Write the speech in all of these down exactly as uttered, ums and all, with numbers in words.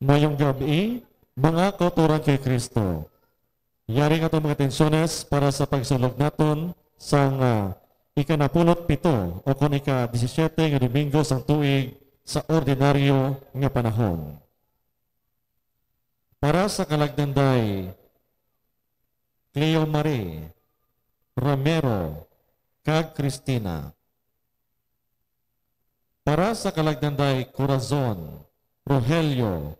Mayong gab-i, mga kauturan kay Kristo. Yari nga itong mga atensyones para sa pagsulog naton sang, ah, ikanapulot pito o kon ika-disisyete nga Domingo sang tuig sa ordinaryo nga panahon. Para sa kalagdanday, Cleo Marie, Romero, kag Cristina. Para sa kalagdanday Corazon, Rogelio,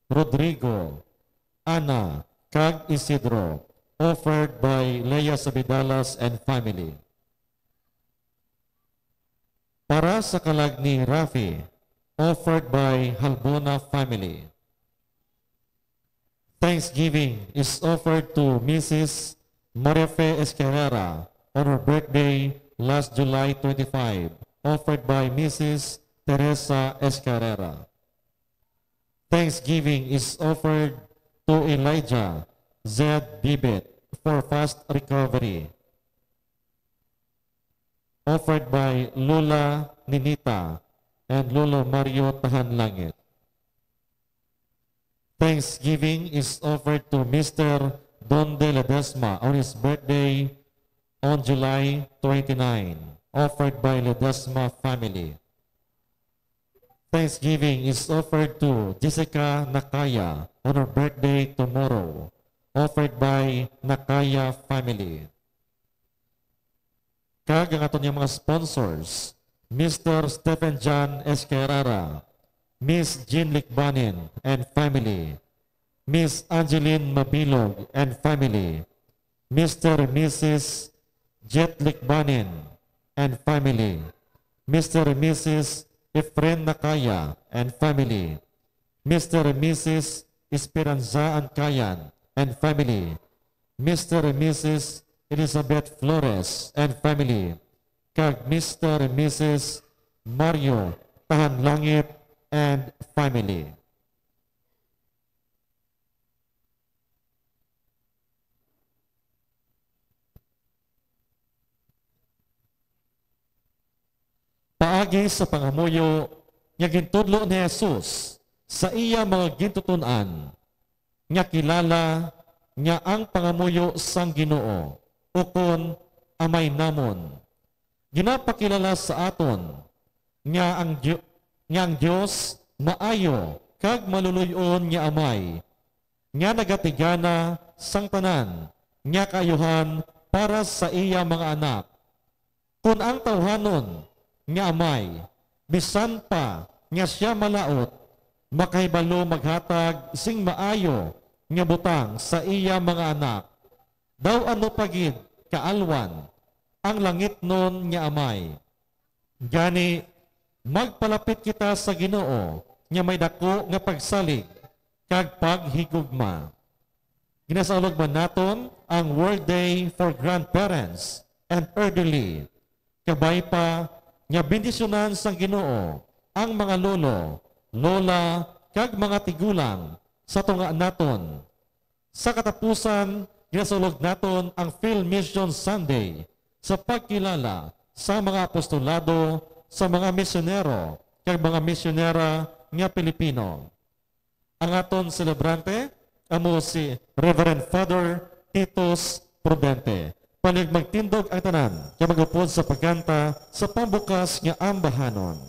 Rodrigo, Ana, kag Isidro, offered by Lea Sabidalas and family. Para sa kalag ni Rafi, offered by Halbona family. Thanksgiving is offered to Missus Maria Fe Escarrera on her birthday last July twenty-five, offered by Missus Teresa Escarrera. Thanksgiving is offered to Elijah Z Bibit for fast recovery, offered by Lola Ninita and Lolo Mario Tahanlangit. Thanksgiving is offered to Mister Donde Ledesma on his birthday on July twenty-nine, offered by Ledesma family. Thanksgiving is offered to Jessica Nakaya on her birthday tomorrow, offered by Nakaya family. Kag ang aton nga mga sponsors, Mister Stephen John Esquerrara, Miss Jean Licbanin and family, Miss Angeline Mabilog and family, Mister and Missus Jet Licbanin and family, Mister and Missus Efren Nakaya and family, Mister and Missus Esperanza Ancayan and family, Mister and Missus Elizabeth Flores and family, kag Mister and Missus Mario Tahanlangit and family. Paagi sa pangamuyo nga gintudlo ni Jesus sa iya mga gintuton-an, nga kilala nga ang pangamuyo sang Ginoo, ukon Amay namon, ginapakilala sa aton nga ang Di-, nga ang Dios maayo kag maluloy-on nga Amay, nga nagatigana sang tanan nga kaayuhan para sa iya mga anak. Kon ang tawhanon nga amay, bisan pa nga sia malaut, makahibalo maghatag sing maayo nga butang sa iya mga anak, daw ano pa gid kaalwan ang langitnon nga Amay. Gani, magpalapit kita sa Ginoo nga may daku nga pagsalig kag paghigugma. Ginasaulog man naton ang World Day for Grandparents and Elderly. Kabay pa nga bendisyonan sang Ginoo ang mga lolo, lola, kag mga tigulang sa tunga naton. Sa katapusan, ginasaulog naton ang Field Mission Sunday sa pagkilala sa mga apostolado sa mga misyonero kag mga misyonera nga Pilipino. Ang aton selebrante amo si Reverend Father Titus Prudente. Palig magtindog ang tanan, kag mag-upod sa pagkanta sa pambukas nga ambahanon.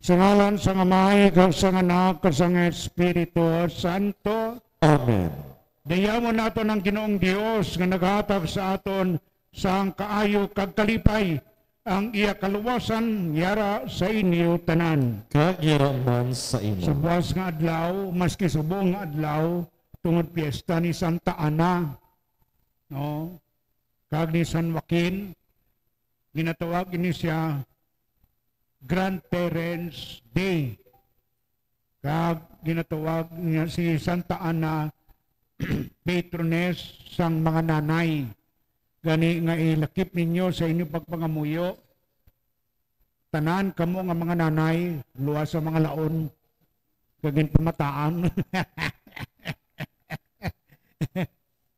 Sa ngalan sang Amay, kag sang Anak, kag sang Espiritu Santo. Amen. Dayawon naton ang Ginoong Dios nga naghatag sa aton sang kaayo kag kalipay, ang iya kaluwasan yara sa inyo tanan. Kag yara man sa imo. Sa buas nga adlaw, maski subong nga adlaw, tungod piyesta ni Santa Ana, no? Kag ni San Joaquin, ginatawag ini siya Grandparents' Day. Kag ginatawag niya si Santa Ana, patrones sang mga nanay. Gani nga ilakip ninyo sa inyo pagpangamuyo, tanan kamo nga mga nanay, luwas sa mga laon, kag ginpamataan.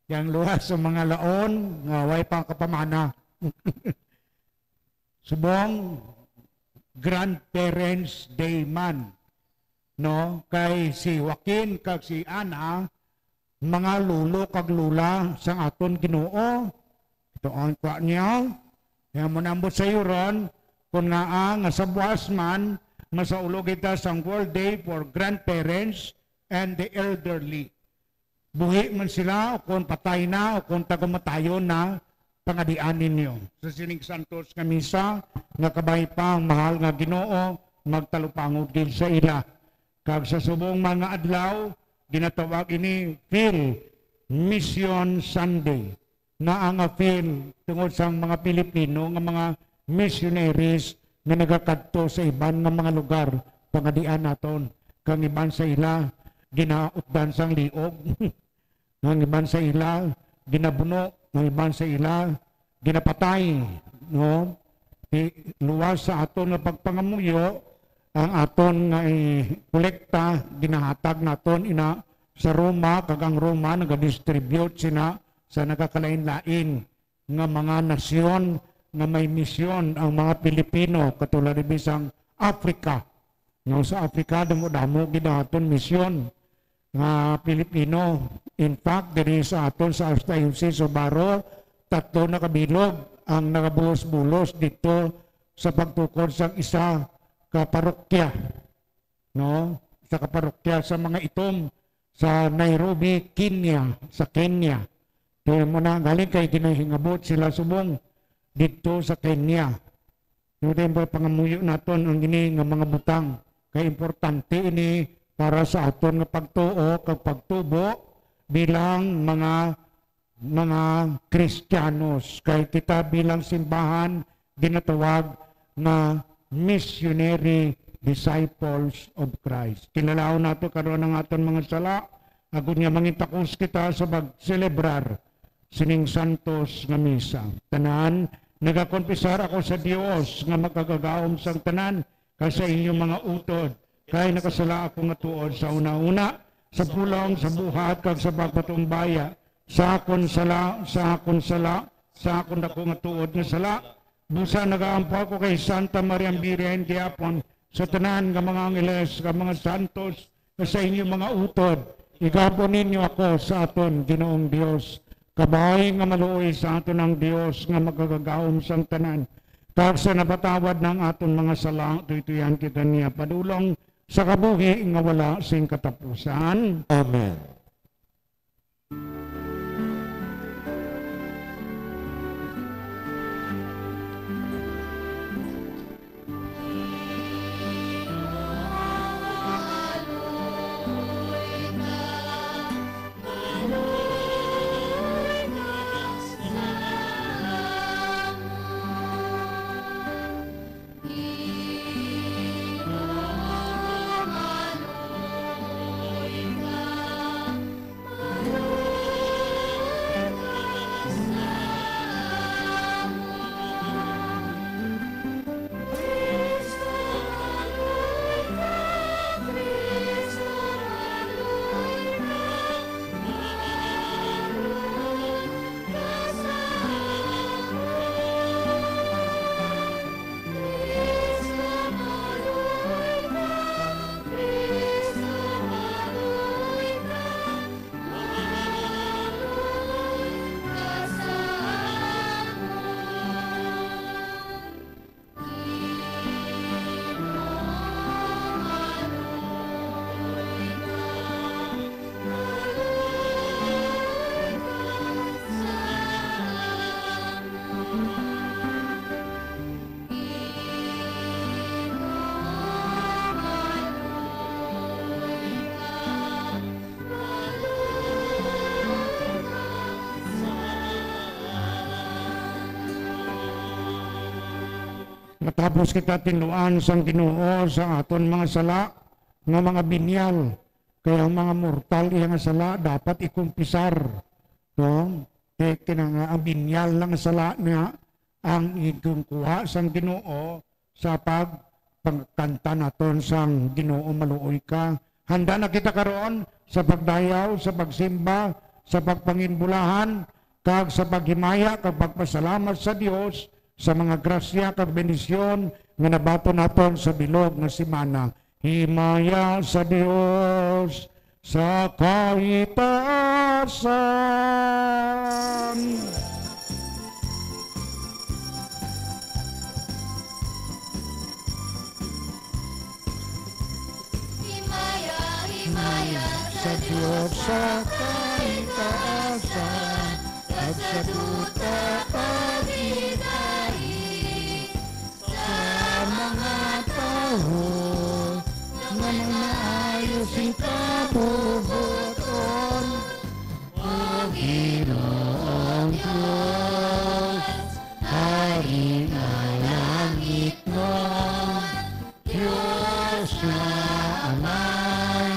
Yang luwas sa mga laon, nga way pa kapamana. Subong Grandparents' Day man, no? Kay si Joaquin kag si Ana, mga lolo kag lola sang aton Ginoo. Ito ang kwa niya. Kaya mo nambot sa yuron, kung nga, ah, nga sa buas man, masaulog kita sang World Day for Grandparents and the Elderly. Buhi man sila, o kon patay na, o kon tagumatayon na, pangadian ninyo. Sa sining santos nga misa, nga kabay pa ang mahal nga Ginoo, magtalupangod gid sa ila. Kag sa subong mga adlaw, ginatawag ini Phil Mission Sunday. Na ang Phil, tungod sang mga Pilipino nga mga missionaries nga nagakadto sa iban nga mga lugar, pangadian naton, kang iban sa ila ginautdan sang liog, ang iban sa ila ginabuno, ang iban sa ila ginapatay, no? Ti-, luwas sa aton nga pagpangamuyo, ang aton nga, eh, kolekta ginahatag naton ina sa Roma, kag ang Roma nagadistribute sina sa nagakalain-lain nga mga nasyon nga may misyon ang mga Pilipino, katulad ni bisang Africa. No, sa Africa, damo-damo gid ang aton misyon nga Pilipino. In fact, diri sa aton sa Archdiocese of Baru, tatlo na kabilog ang nagabulos-bulos dito sa pagtukod sang isa ka parokya, no? Sa kaparokya sa mga itom sa Nairobi, Kenya, sa Kenya. Kaya mo na, galing kay ginahingabot sila subong dito sa Kenya. Yung din ba pangamuyo naton ang ini nga mga butang? Kay importante ini para sa aton nga pagtuo kag pagtubo bilang mga mga Kristiyanos, kay kita bilang simbahan ginatawag nga missionary disciples of Christ. Kilalaon nato karon ang aton mga sala, agod nga mangitakos kita sa pagselebrar sining santos nga misa. Tanan, nagakonfesar ako sa Dios nga makagagahom sang tanan, kag sa inyong mga utod, kay nakasala ako nga tuod sa una-una, sa pulong, sa buhat, kag sa pagpatumbaya, sa akon sala, sa akon sala, sa akon dako nga tuod nga sala. Busa nagaampo ako kay Santa Maria Birhen gihapon, sa tanan nga mga angeles, nga mga santos, nga sa inyong mga utod, igapon ninyo ako sa aton Ginoong Dios. Kabay nga maluoy sa aton ang Dios nga makagagahom sang tanan, kag sa napatawad na ang aton mga sala, tuytuyan kita niya padulong sa kabuhi nga wala sing katapusan. Amen. Matapos kita tinluan sang Ginoo sa aton mga sala nga mga binyal, kay ang mga mortal iya nga sala dapat ikumpisar. No? Kay kinanga ang binyal lang sala niya ang igungkuha sang Ginoo sa pag-, pagkanta naton sang Ginoo Maluoy Ka. Handa na kita karon sa pagdayaw, sa pagsimba, sa pagpanginbulahan, kag sa paghimaya kag pagpasalamat sa Dios sa mga grasya kag bendisyon nga nabaton naton sa bilog nga semana. Himaya sa Dios sa kahitaasan. Himaya, himaya sa Dios sa kahitaasan, kag sa duta paghigain sa mga tawo nga nagmaayo sing kabubuton. O Ginoong Dios, Hari nga langitnon, Dios nga Amay,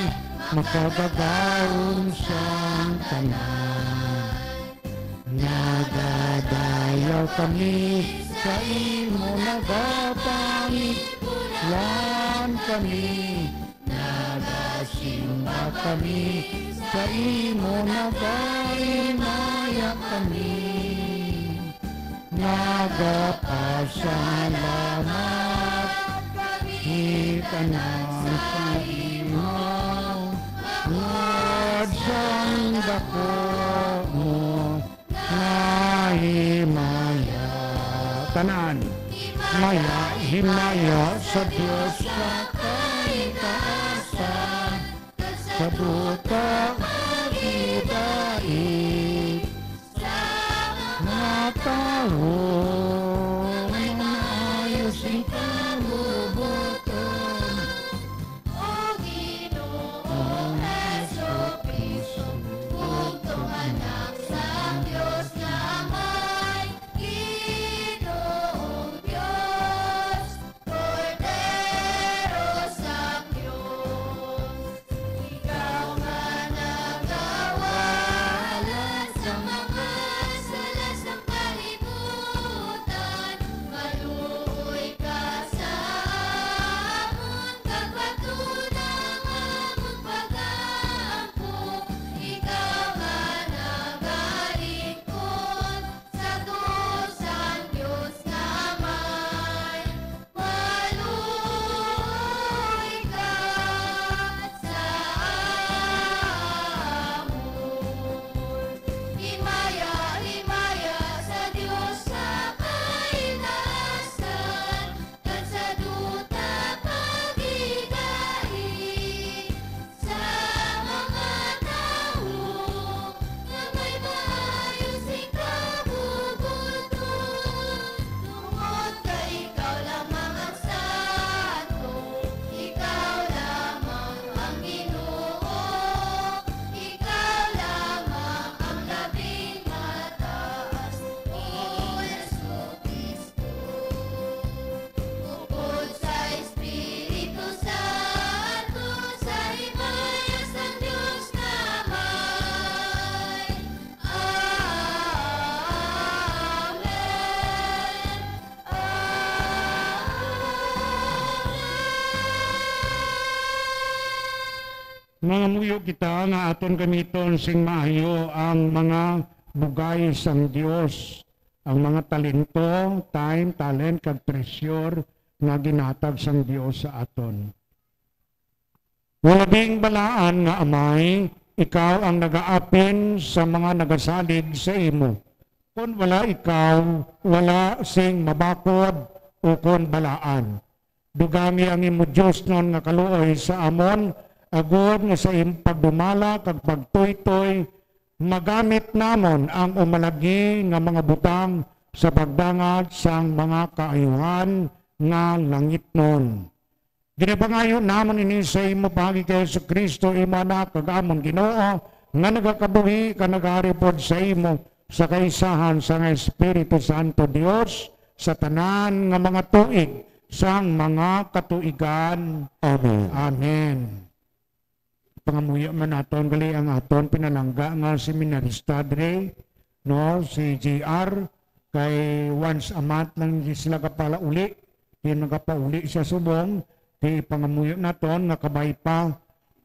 makagagahom sang tanan. Nagadayaw kami sa imo, nagapangipulan kami, nagasimba kami sa imo, nagahimaya kami, nagapasalamat kami tanan sa imo, tungod sang dako mo nga himaya. Tanan, himaya, himaya sa Dios sa kahitaasan, sa duta paghigain sa mga tawo nga nagmaayo sing kabubuton. O Ginoong Jesu-Cristo, bugtong Anak sang Dios nga Amay, Ginoong Dios, Kordero sang Dios, ikaw nga nagawala sa mga sala sang kalibutan, maluoy ka sa amon, kag patuna ang amon pag-aampo. Ikaw nga nagalingkod sa tuo sang Dios nga Amay, maluoy ka sa amon. Himaya, himaya sa Dios sa kahitaasan, kag sa duta paghigain sa mga tawo nga may maayo sing kabubuton. Tungod kay ikaw lamang ang santo, ikaw lamang ang Ginoo, ikaw lamang ang labing mataas, O Jesu-Cristo. Upod sa Espiritu Santo, sa himaya sang Dios nga Amay. Amen. Amen. Mangamuyo kita nga aton gamiton sing maayo ang mga bugay sang Dios, ang mga talento, time, talent, kag treasure nga ginhatag sang Dios sa aton. Nga labing balaan nga Amay, ikaw ang nagaapin sa mga nagasalig sa imo. Kon wala ikaw, wala sing mabakod ukon balaan. Dugangi ang imo diosnon nga kaluoy sa amon, agod nga sa imo pagdumala kag pagtuytoy, magamit namon ang umalagi nga mga butang sa pagdangat sang mga kaayuhan nga langitnon. Ginapangayo namon ini sa imo paagi kay Jesu-Cristo, imo Anak, kag amon Ginoo, nga nagakabuhi kag nagaharipod sa imo sa kaisahan sang Espiritu Santo, Dios, sa tanan nga mga tuig sang mga katuigan. Amen. Amen. Pangamuyo man naton gali ang aton pinalangga nga seminarista diri, no, si J R, kay once a month lang sila kapalauli, di nagapauli siya subong, di pangamuyo naton nga kabay pa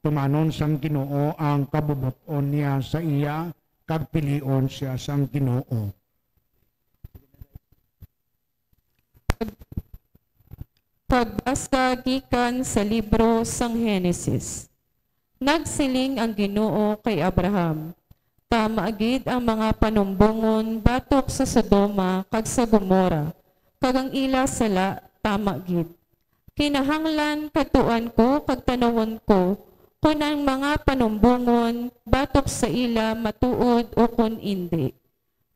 tumanon sang Ginoo ang kabubot-on niya sa iya, kag pilion siya sang Ginoo. Pagbasa gikan sa libro sang Genesis. Nagsiling ang Ginoo kay Abraham, "Tama gid ang mga panumbongon batok sa Sodoma kag sa Gomora, kag ang ila sala tama gid. Kinahanglan kadtuan ko kag tanawon ko kon ang mga panumbongon batok sa ila matuod ukon indi."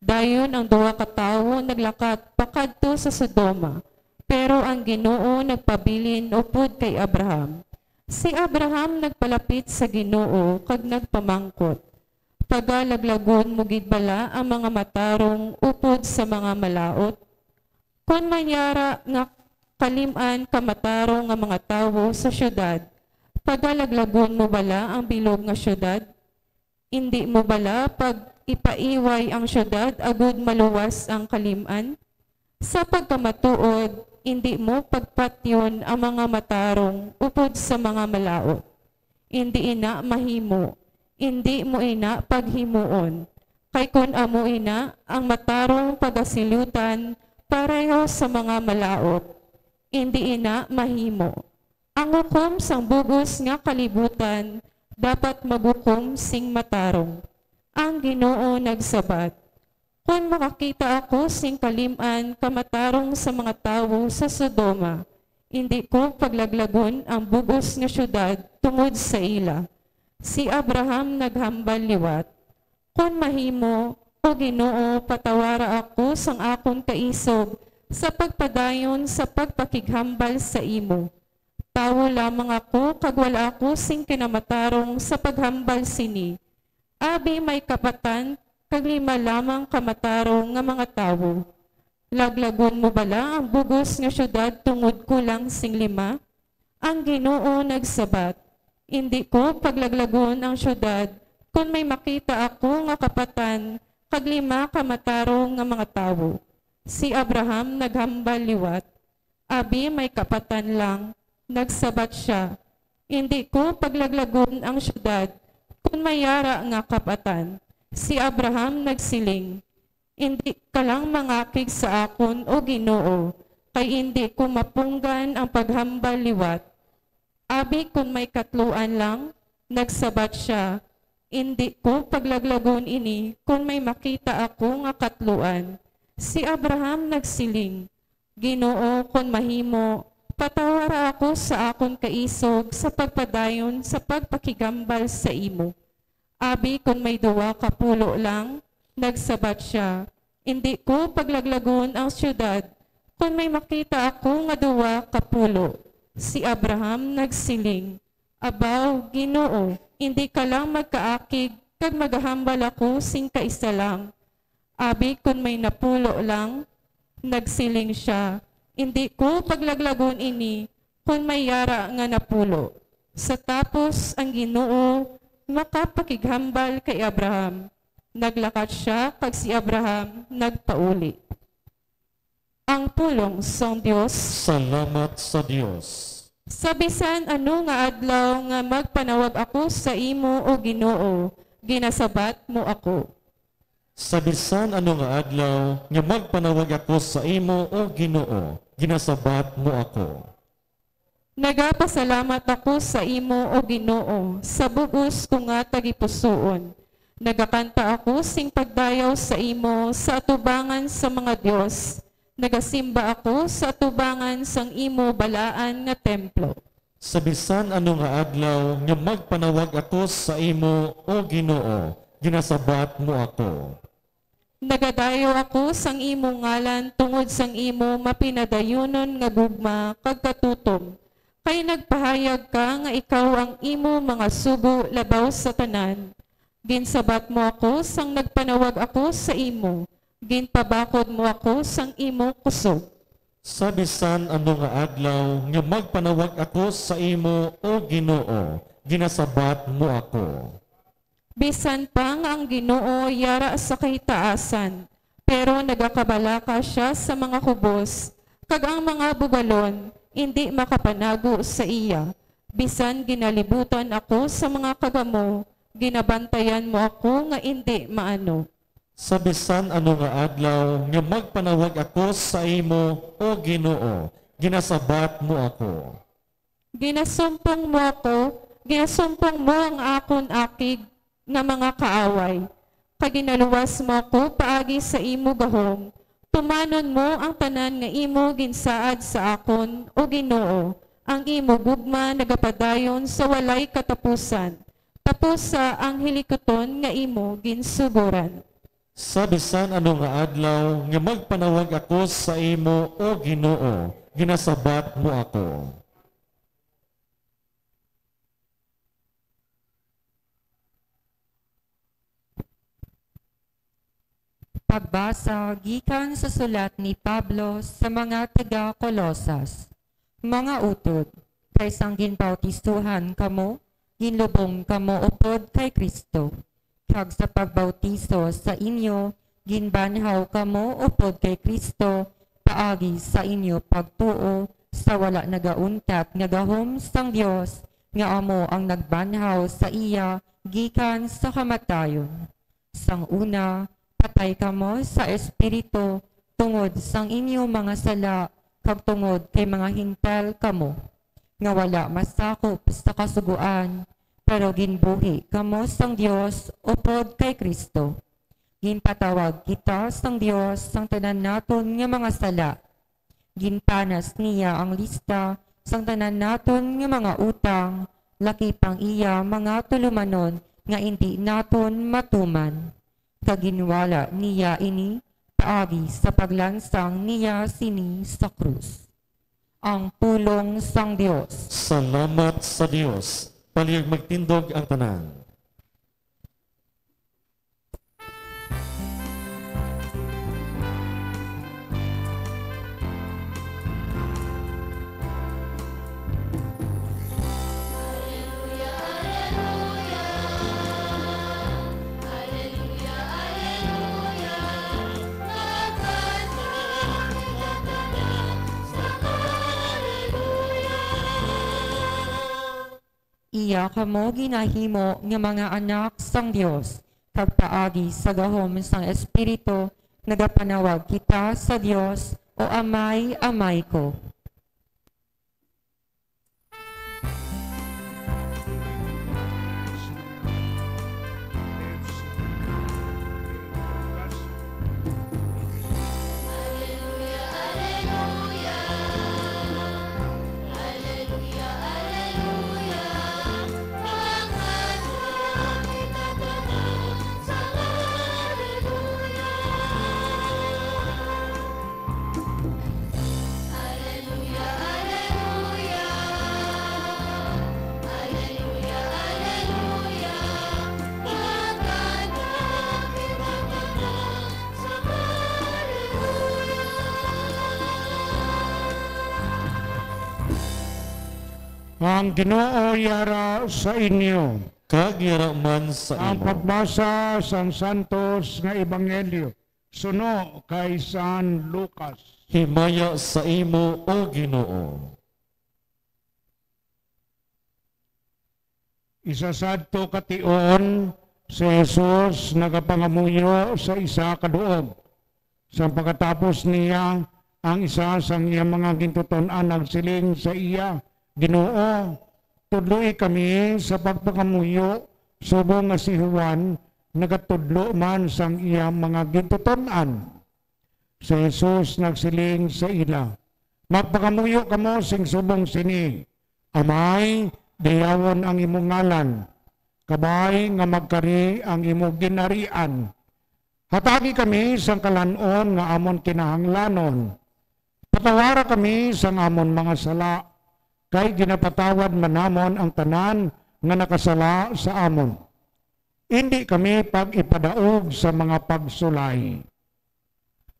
Dayon ang duha ka tawo naglakat pakadto sa Sodoma, pero ang Ginoo nagpabilin upod kay Abraham. Si Abraham nagpalapit sa Ginoo kag nagpamangkot, "Pagalaglagon mo gid bala ang mga matarong upod sa mga malaut? Kon may yara nga kalim-an ka matarong nga mga tawo sa siyudad, pagalaglagon mo bala ang bilog nga siyudad? Indi mo bala pag-ipaiway ang siyudad agud maluwas ang kalim-an? Sa pagkamatuod, indi mo pagpatyon ang mga matarong upod sa mga malaut. Indi ina mahimo, indi mo ina paghimuon. Kay kon amo ina ang matarong pagasilutan pareho sa mga malaut, indi ina mahimo. Ang hukom sang bug-os nga kalibutan dapat maghukom sing matarong." Ang Ginoo nagsabat, "Kon makakita ako sing kalim-an ka matarong sa mga tawo sa Sodoma, indi ko paglaglagon ang bug-os nga siyudad tungod sa ila." Si Abraham naghambal liwat, "Kon mahimo, O Ginoo, patawara ako sang akon kaisog sa pagpadayon sa pagpakighambal sa imo. Tawo lamang ako kag wala ako sing kinamatarong sa paghambal sini. Abi may kapatan kag lima lamang ka matarong nga mga tawo. Laglagon mo bala ang bug-os nga siyudad tungod ko lang sing lima?" Ang Ginoo nagsabat, "Indi ko paglaglagon ang siyudad kon may makita ako nga kapatan kag lima ka matarong nga mga tawo." Si Abraham naghambal liwat, "Abi may kapatan lang." Nagsabat sia, "Indi ko paglaglagon ang siyudad kon may yara nga kapatan." Si Abraham nagsiling, "Indi ka lang mangakig sa akon, O Ginoo, kay indi ko mapunggan ang paghambal liwat. Abi kon may katluan lang?" Nagsabat sia, "Indi ko paglaglagon ini kon may makita ako nga katluan." Si Abraham nagsiling, "Ginoo, kon mahimo, patawara ako sa akon kaisog sa pagpadayon sa pagpakigambal sa imo. Abi kon may duha ka pulo lang?" Nagsabat sia, "Indi ko paglaglagon ang siyudad kon may makita ako nga duha ka pulo." Si Abraham nagsiling, "Abaw, Ginoo, indi ka lang magkaakig kag magahambal ako sing kaisa lang. Abi kon may napulo lang?" Nagsiling sia, "Indi ko paglaglagon ini kon may yara nga napulo." Sa tapos ang Ginoo makapakighambal kay Abraham, naglakat sia kag si Abraham nagpauli. Ang pulong sang Dios. Salamat sa Dios. Sa bisan ano nga adlaw nga magpanawag ako sa imo, O Ginoo, ginasabat mo ako. Sa bisan ano nga adlaw nga magpanawag ako sa imo, O Ginoo, ginasabat mo ako. Nagapasalamat ako sa imo, O Ginoo, sa bug-os ko nga tagipusoon. Nagakanta ako sing pagdayaw sa imo sa atubangan sa mga dios. Nagasimba ako sa atubangan sang imo balaan nga templo. Sa bisan ano nga adlaw nga magpanawag ako sa imo, O Ginoo, ginasabat mo ako. Nagadayaw ako sang imo ngalan tungod sang imo mapinadayunon nga gugma kag katutom, kay nagpahayag ka nga ikaw ang imo mga sugo labaw sa tanan. Ginsabat mo ako sang nagpanawag ako sa imo, Ginpabakod mo ako sang imo kusog. Sa bisan ano nga adlaw nga magpanawag ako sa imo, O Ginoo, ginasabat mo ako. Bisan pa nga ang Ginoo yara sa kahitaasan, pero nagakabalaka sia sa mga kubos, kag ang mga bugalon indi makapanago sa iya. Bisan ginalibutan ako sa mga kagamo, ginabantayan mo ako nga indi maano. Sa bisan ano nga adlaw nga magpanawag ako sa imo, O Ginoo, ginasabat mo ako. Ginasumpong mo ako, ginasumpong mo ang akon akig nga mga kaaway, kag ginaluwas mo ako paagi sa imo gahom. Tumanon mo ang tanan nga imo ginsaad sa akon, O Ginoo, ang imo gugma nagapadayon sa walay katapusan. Tapusa ang hilikuton nga imo ginsugoran. Sa bisan ano nga adlaw nga magpanawag ako sa imo, O Ginoo, ginasabat mo ako. Pagbasa gikan sa sulat ni Pablo sa mga taga-Colosas. Mga utod, kay sang ginbautisohan kamo, ginlubong kamo upod kay Cristo, kag sa pagbautiso sa inyo, ginbanhaw kamo upod kay Cristo paagi sa inyo pagtuo sa wala nagauntat nga gahom sang Dios, nga amo ang nagbanhaw sa iya gikan sa kamatayon. Sang una, patay kamo sa espiritu tungod sang inyo mga sala kag tungod kay mga Gentil kamo, nga wala masakop sa Kasugoan, pero ginbuhi kamo sang Dios upod kay Cristo. Ginpatawag kita sang Dios sang tanan naton nga mga sala. Ginpanas niya ang lista sang tanan naton nga mga utang, lakip ang iya mga tulumanon nga indi naton matuman. Kag ginwala niya ini paagi sa paglansang niya sini sa krus. Ang pulong sang Dios. Salamat sa Dios. Palihog magtindog ang tanan. Iya kamo ginahimo nga mga anak sang Dios, kag paagi sa gahom sang Espiritu nagapanawag kita sa Dios, "O Amay, Amay ko." Ang Ginoo yara sa inyo. Kag yara man sa imo. Ang pagbasa sang Santos nga Ebanghelyo suno kay San Lucas. Himaya sa imo, O Ginoo. Isa sadto ka tion, si Jesus nagapangamuyo sa isa ka duog. Sang pagkatapos niya, ang isa sang iya mga gintuton-an nagsiling sa iya, "Ginoo, tudloi kami sa pagpangamuyo, subong nga si Juan nagatudlo man sang iya mga gintuton-an." Si Jesus nagsiling sa ila, "Magpangamuyo kamo sing subong sini, 'Amay, dayawon ang imo ngalan. Kabay nga magkari ang imo ginharian. Hatagi kami sang kalan-on nga amon kinahanglanon. Patawara kami sang amon mga sala, kay ginapatawad man namon ang tanan nga nakasala sa amon. Indi kami pag-ipadaog sa mga pagsulay.'"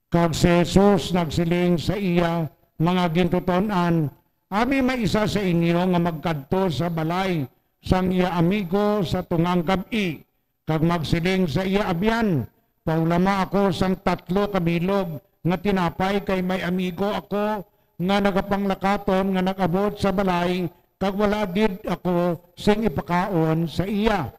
Kag si Jesus nagsiling sa iya mga gintuton-an, "Abi may isa sa inyo nga magkadto sa balay sang iya amigo sa tungang gab-i, kag magsiling sa iya abyan, 'Paulama ako sang tatlo ka bilog nga tinapay, kay may amigo ako nga nagapanglakaton nga nag-abot sa balay, kag wala gid ako sing ipakaon sa iya.'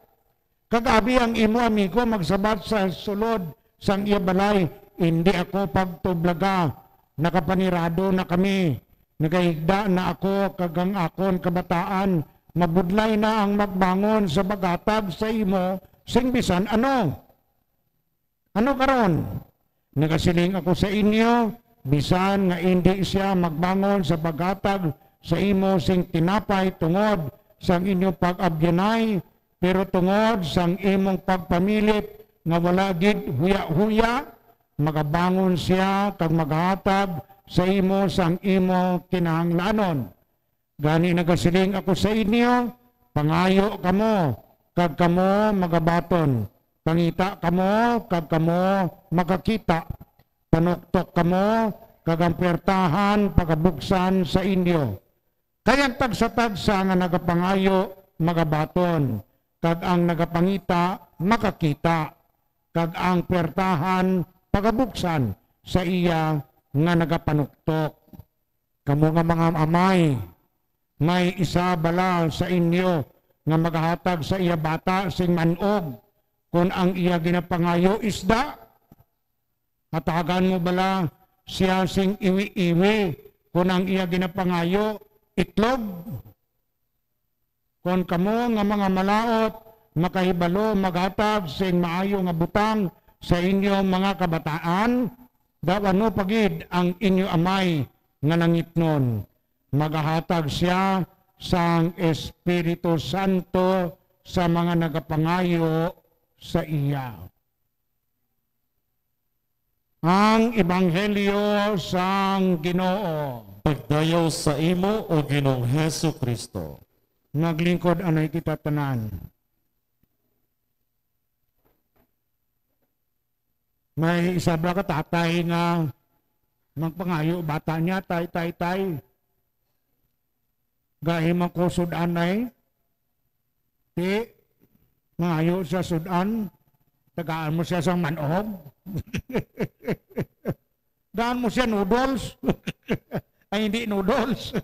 Kag abi ang imo amigo magsabat sa sulod sang iya balay, 'Indi ako pagtublaga, nakapanirado na kami, nagahigda na ako, kag ang akon kabataan, mabudlay na ang magbangon sa paghatag sa imo sing bisan ano. Ano karon? Nagasiling ako sa inyo, bisan nga indi sia magbangon sa paghatag sa imo sing tinapay tungod sang inyo pag-abyanay, pero tungod sang imong pagpamilit nga wala gid huya-huya, magabangon sia kag maghatag sa imo sang imo kinahanglanon. Gani nagasiling ako sa inyo, pangayo kamo, kag kamo magabaton. Pangita kamo, kag kamo makakita. Panuktok kamo, kag ang puwertahan pagabuksan sa inyo. Kay ang tagsa-tagsa nga nagapangayo magabaton, kag ang nagapangita makakita, kag ang puwertahan pagabuksan sa iya nga nagapanuktok. Kamo nga mga amay, may isa bala sa inyo nga magahatag sa iya bata sing man-og kon ang iya ginapangayo isda? Hatagan mo bala sia sing iwi-iwi kon ang iya ginapangayo itlog? Kon kamo nga mga malaut makahibalo maghatag sing maayo nga butang sa inyo mga kabataan, daw ano pa gid ang inyo Amay nga nangitnon, magahatag sia sang Espiritu Santo sa mga nagapangayo sa iya. Ang Ebanghelyo sang Ginoo. Pagdayaw sa imo, O Ginoong Jesu-Cristo. Maglingkod anay kita tanan. May isa ba ka tatay nga magpangayo bata niya, "Tay, tay, tay, gahim ako sud-anay." Ti, mangayo siya sud-an, tagaan mo siya sang man-og. Gaan mo siya noodles. Ay, hindi noodles.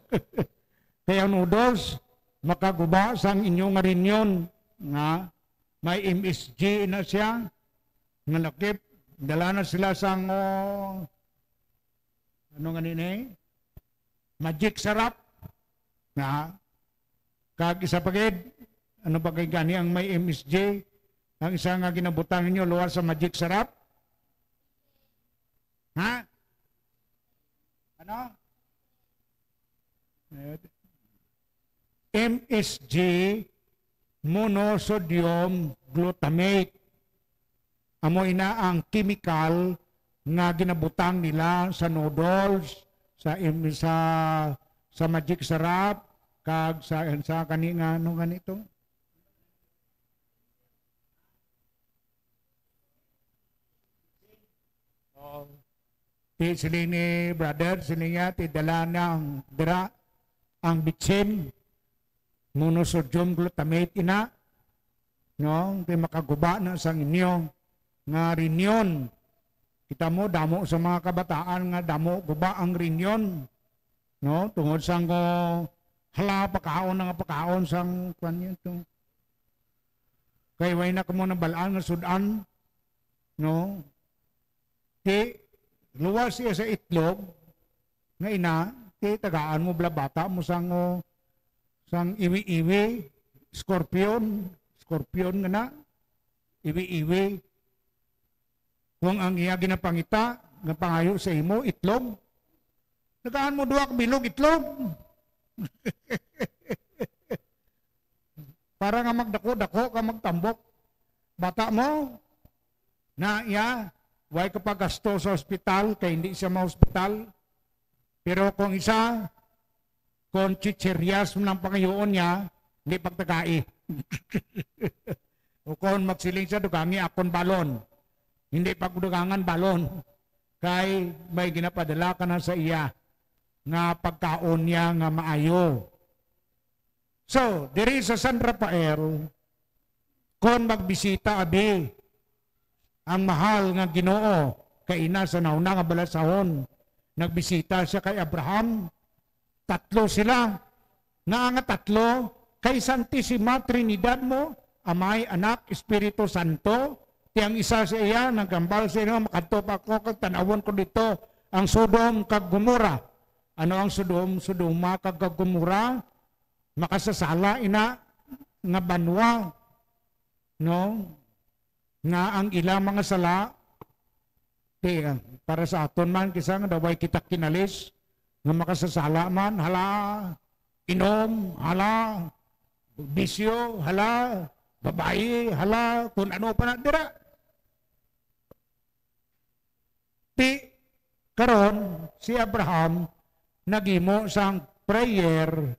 Kaya noodles, makaguba sang inyo nga rinyon nga may M S G na siya, nga lakip, dala na sila sang, oh, ano nga nini? Magic Sarap. Na, kag isa pa gid, ano ba kay gani ang may M S G? Ang isa nga ginabutang ninyo luwas sa Magic Sarap? Ha? Ano? Eh, M S G, monosodium glutamate. Amo ina ang chemical nga ginabutang nila sa noodles, sa im-, sa, sa Magic Sarap, kag sa, sa kani nga, ano gani to? Oh. Ti sini ni brother, sini niya, ti dala na ang dira, ang bitsin, monosodium glutamate ina, no? Ti makaguba na sang inyo nga rinyon. Kita mo, damo sa mga kabataan nga damo guba ang rinyon, no? Tungod sang, oh, hala, pakaon na nga pakaon sang kwan yun to. Kay way na kamo nabalaan nga sud-an, no? Ti, luwas siya sa itlog, nga ina, ti, tagaan mo bala bata mo sang, oh, sang iwi-iwi, scorpion, scorpion nga na, iwi-iwi. Kung ang iya ginapangita, nga pangayo sa imo, itlog, tagaan mo duha ka bilog itlog. Para nga magdako-dako ka magtambok. Bata mo, na iya, way ka pagasto sa ospital, kay hindi siya ma-hospital. Pero kung isa, kung chicherías man ang pangayoon niya, hindi pagtagai. O kung magsiling siya, "Dugangi akon balon." Hindi pagdugangan balon. kay may ginapadala ka na sa iya nga pagkaon niya nga maayo. So, diri sa San Rafael, kon magbisita abi ang mahal nga Ginoo, kay ina sa nauna nga balasahon, nagbisita siya kay Abraham. Tatlo sila. Nga nga tatlo, kay Santisima Trinidad mo, Amay, Anak, Espiritu Santo, ti ang isa sa iya naghambal sa inyo, makadto pa ako kag tan-awon ko dito ang Sodom kag Gomora. Ano ang Sodom, Sodoma kag Gomora? Makasasala ina nga banwa, no? Nga ang ila mga sala, ti, ah, para sa aton man, kisa nga daw way kita kinalis, nga makasasala man, hala, inom, hala, bisyo, hala, babayi, hala, kung ano pa na, dira. Ti, karon, si Abraham naghimo sang prayer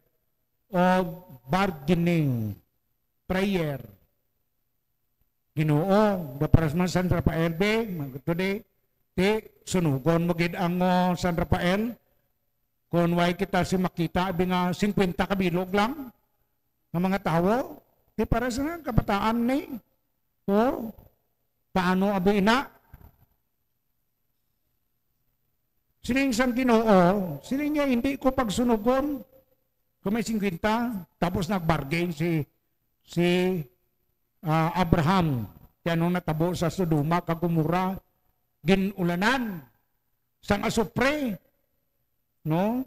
of bargaining. Prayer. Ginoo, daparas man San Rafael, be, mag-, today, ti, sunugon mo gid ang, oh, San Rafael. Kung way kita si makita, abi nga, singkwenta ka bilog lang nga mga tawo, ti para sa kabataan ni. Oh, paano, abi, ina? Siling sang Ginoo, siling niya, "Hindi ko pagsunugon." Kung may singkwenta, tapos nag-bargain si, si, ah, Abraham. Kaya nung natabo sa Sodoma kag Gomora, gin-ulanan sang asupre, no?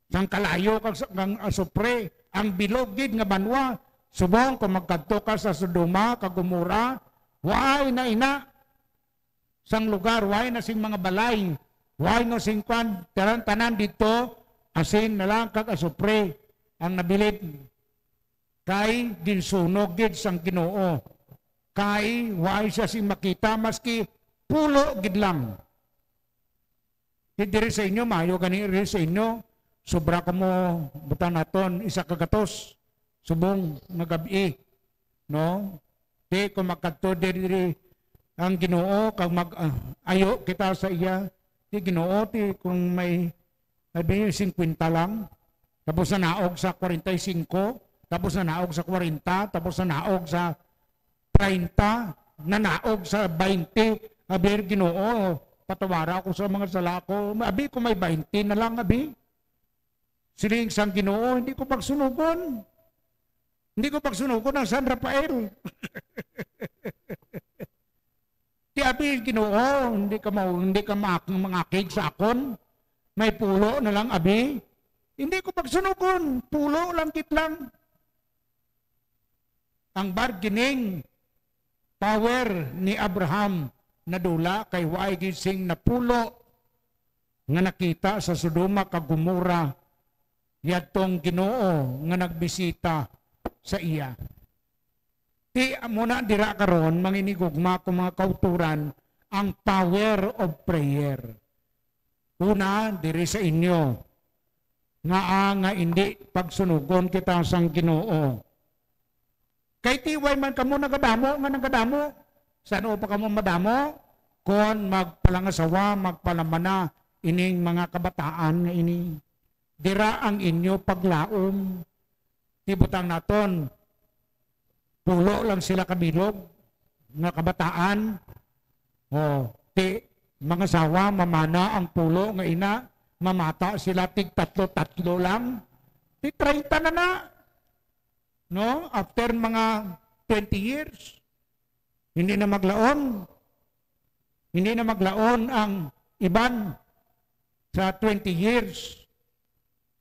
Sang kalayo kag sa, kang asupre, ang bilog gid nga banwa. Subong kung magkadto ka sa Sodoma kag Gomora, way na ina sang lugar, way na sing mga balay, way na sing kwan, tanan-tanan dito, asin na lang kag asupre ang nabilin. Kay ginsunog gid sang Ginoo, kay way siya sing makita maski pulo gid lang. Di diri sa inyo, maayo gani diri sa inyo, sobra kamo, butang naton, isa ka gatos, subong nga gab-i, no? Di kung magkadto diri ang Ginoo, kag mag, ah, ayo kita sa iya, di Ginoo, di kung may, abi, singkwenta lang, tapos nanaog sa kwarenta y singko, tapos nanaog sa kwarenta, tapos nanaog sa treinta, nanaog sa baynte, abi, Ginoo, patawara ako sa mga sala ko. Abi, kung may baynte na lang, abi. Siling sang Ginoo, hindi ko pagsunugon. Hindi ko pagsunugon ang San Rafael. Ti abi, Ginoo, hindi ka mau-, hindi ka maak-, mangakig sa akon. May pulo na lang, abi. Hindi ko pagsunugon. Pulo lang gid lang. Ang bargaining power ni Abraham nadula kay way gid sing napulo nga nakita sa Sodoma kag Gomora yadtong Ginoo nga nagbisita sa iya. Ti amo na dira karon, mga inigugma ko, mga kauturan, ang power of prayer. Una, diri sa inyo, nga, ah, nga indi pagsunugon kita sang Ginoo. Kay ti way man kamo nagadamo nga nagadamo. San-o pa kamo madamo? Kon magpalangasawa, magpalamana ining mga kabataan nga ini. Dira ang inyo paglaom. Ti butang naton, pulo lang sila kabilog nga kabataan. O, ti, mangasawa, mamana ang pulo nga ina, mamata sila tig tatlo-tatlo lang. Ti treinta na na. No? After mga twenty years, hindi na maglaom. Hindi na maglaom ang iban sa twenty years.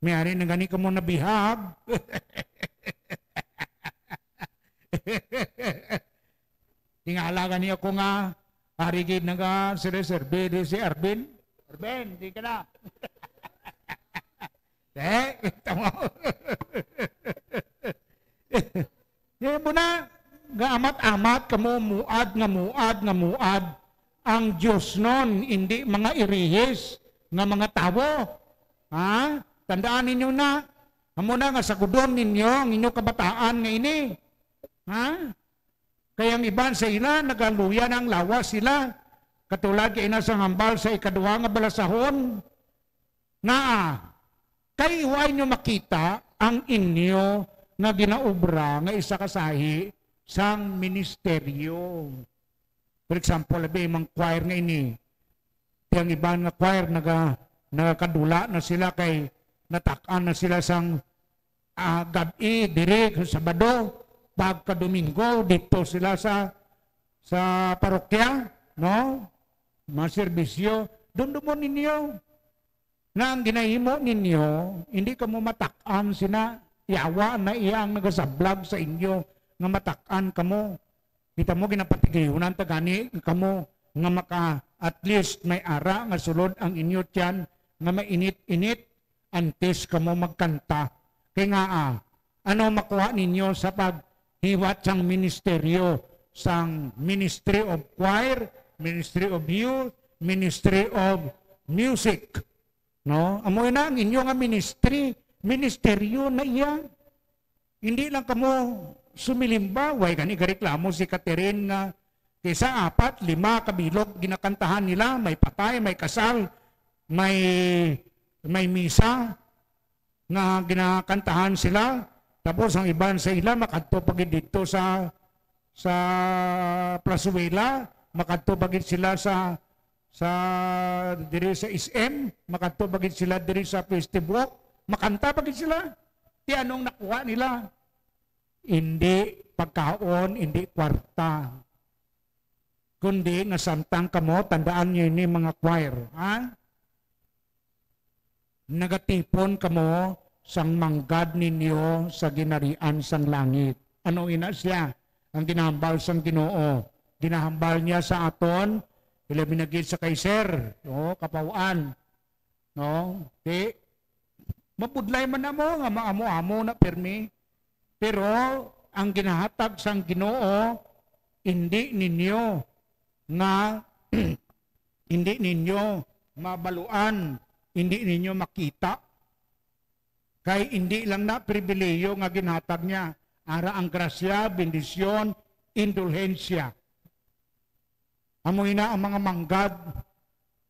May ari na gani kamo nabihag. Tingala gani ako nga, ari gid naga si Reserve, si Arvin. Arvin, di ka na. Eh, tama. Di mo na, nga amat-amat kamo, muad nga muad nga muad. Ang Dios nun, hindi mga irihis nga mga tawo. Ha? Tandaan ninyo na, amo na nga sagudon ninyo ang inyong kabataan nga ini. Ha? Kay ang iban sa ila, nagaluya na ang lawas sila. Katulad kay ina sang hambal sa ikaduha nga balasahon, nga kay wa inyo makita ang inyo nga ginaobra nga isa ka sahi sang ministeryo. For example, abi, mang choir nga ini, ti ang iban nga choir naga-, nagakadula na sila kay natak-an na sila sang, ah, gab-i, diri sa Sabado, pagka Domingo, dito sila sa, sa parokya, no? Mga serbisyo, dumdumon ninyo nga ang ginahimo ninyo, hindi kamo matak-an sina, yawa na iya ang nagasablag sa inyo nga matak-an kamo. Kita mo, ginapatigayonan ta gani kamo nga maka, at least may ara nga sulod ang inyo tiyan nga mainit-init antes kamo magkanta. Kay nga, ah, ano makuha ninyo sa paghiwat sang ministeryo, sang Ministry of Choir, Ministry of Youth, Ministry of Music? No? Amo na ang inyo nga ministry, ministeryo na iya. Hindi lang kamo sumilimba, way gani gareklamo si Catherine nga kaysa apat, lima ka bilog ginakantahan nila, may patay, may kasal, may, may misa nga ginakantahan sila. Tapos ang iban sa ila makadto pa gid dito sa, sa Plazuela, makadto pa gid sila sa, sa, diri sa S M, makadto pa gid sila diri sa Festival, makanta pa gid sila. Ti anong nakuha nila? Hindi pagkaon, hindi kwarta. Kundi nga samtang kamo, tandaan niyo ini, mga choir, ha? Nagatipon kamo sang manggad ninyo sa ginharian sang langit. Ano ina siya? Ang ginahambal sang Ginoo. Ginahambal niya sa aton, ilabi na gid sa kay Sir, no, Kapaw-an. No? Di, mabudlay man namo nga maamo-amo na pirmi. Pero ang ginahatag sang Ginoo, hindi ninyo nga, hindi ninyo mabaluan, hindi ninyo makita. Kay hindi lang na pribilehiyo nga ginhatag niya, ara ang grasya, bendisyon, indulhensya. Amo ina ang mga manggad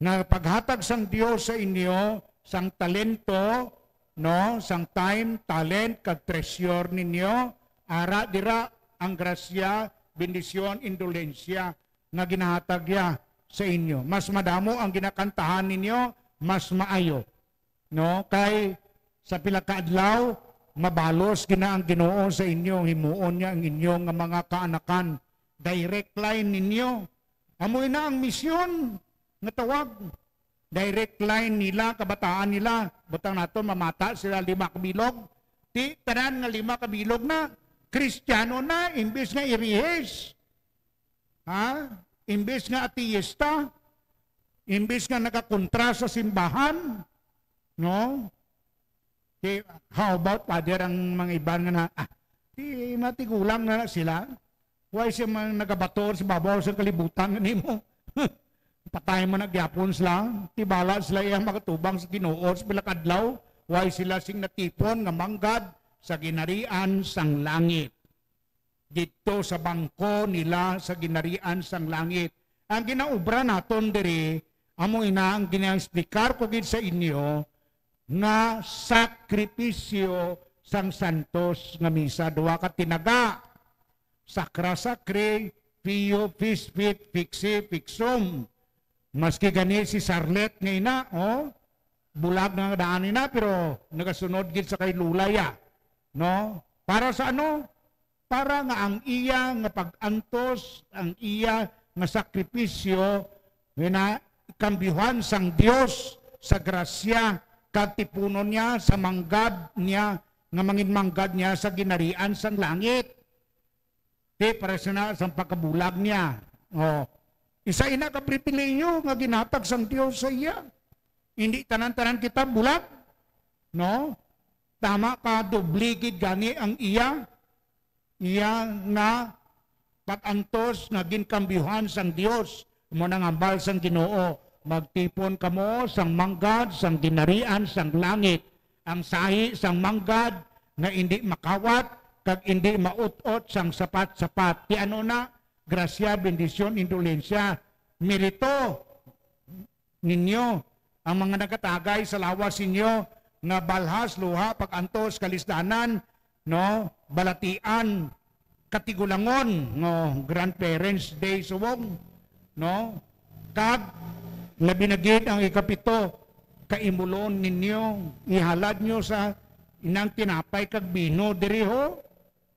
nga paghatag sang Dios sa inyo, sang talento, no, sang time, talent, kag treasure ninyo, ara dira ang grasya, bendisyon, indulhensya nga ginahatag niya sa inyo. Mas madamo ang ginakantahan ninyo, mas maayo. No? Kay sa pila ka adlaw, mabalos gina ang Ginoo sa inyo, himuon niya ang inyo nga mga kaanakan. Direct line ninyo. Amo na ang misyon nga tawag. Direct line nila, kabataan nila. Butang nato, mamata sila lima ka bilog. Ti, tanan nga lima ka bilog na, Kristiyano na, imbis nga irihis. Ha? Imbis nga ateista, imbis nga nagakontra sa simbahan, no? Ti, how about, Father, ang mga iban nga na, ah, ti, matigulang na sila? Why siya man nagabato sa babaw sa kalibutan nga nimo? Patay man na gyapon sila. Ti bala sila iyang makatubang sa Ginoo sa pila ka adlaw. Why sila sing natipon nga manggad sa ginharian sang langit? Didto sa bangko nila sa ginharian sang langit. Ang ginaobra naton diri, amo ina ang ginaexplikar ko gid sa inyo, nga sakripisyo sang santos nga misa, duha ka tinaga, Sacra Sacri, Pio Fispit, Fixi Fixum. Maski gani si Sarlet nga ina, oh, bulag na daan ina, pero nagasunod gid sa kay Lulaya, no? Para sa ano? Para nga ang iya nga pag-antos, ang iya nga sakripisyo, ginakambyuhan sang Dios sa grasya, kag tipunon niya sa manggad niya, nga manginmanggad niya sa ginharian sang langit. Ti, para sa na, sang pagkabulag niya. Oh. Isa ina ka pribilehiyo nga ginhatag sang Dios sa iya. Hindi tanan-tanan kita bulag, no? Tama ka, doble gid gani ang iya, iya nga pag-antos nga ginkambyuhan sang Dios. Amo nang hambal sang Ginoo, "Magtipon kamo sang manggad sang ginharian sang langit, ang sahi sang manggad nga indi makawat kag indi maut-ot sang sapat-sapat." Ti ano na? Grasya, bendisyon, indulhensya. merito ninyo, ang mga nagatagay sa lawas ninyo nga balhas, luha, pag-antos, kalisdanan, no? Balatian, katigulangon, no? Grandparents Day, subong, no? Kag labi na gid ang ikapito, kaimulon ninyo, ihalad nyo sa inang tinapay kag bino diri ho,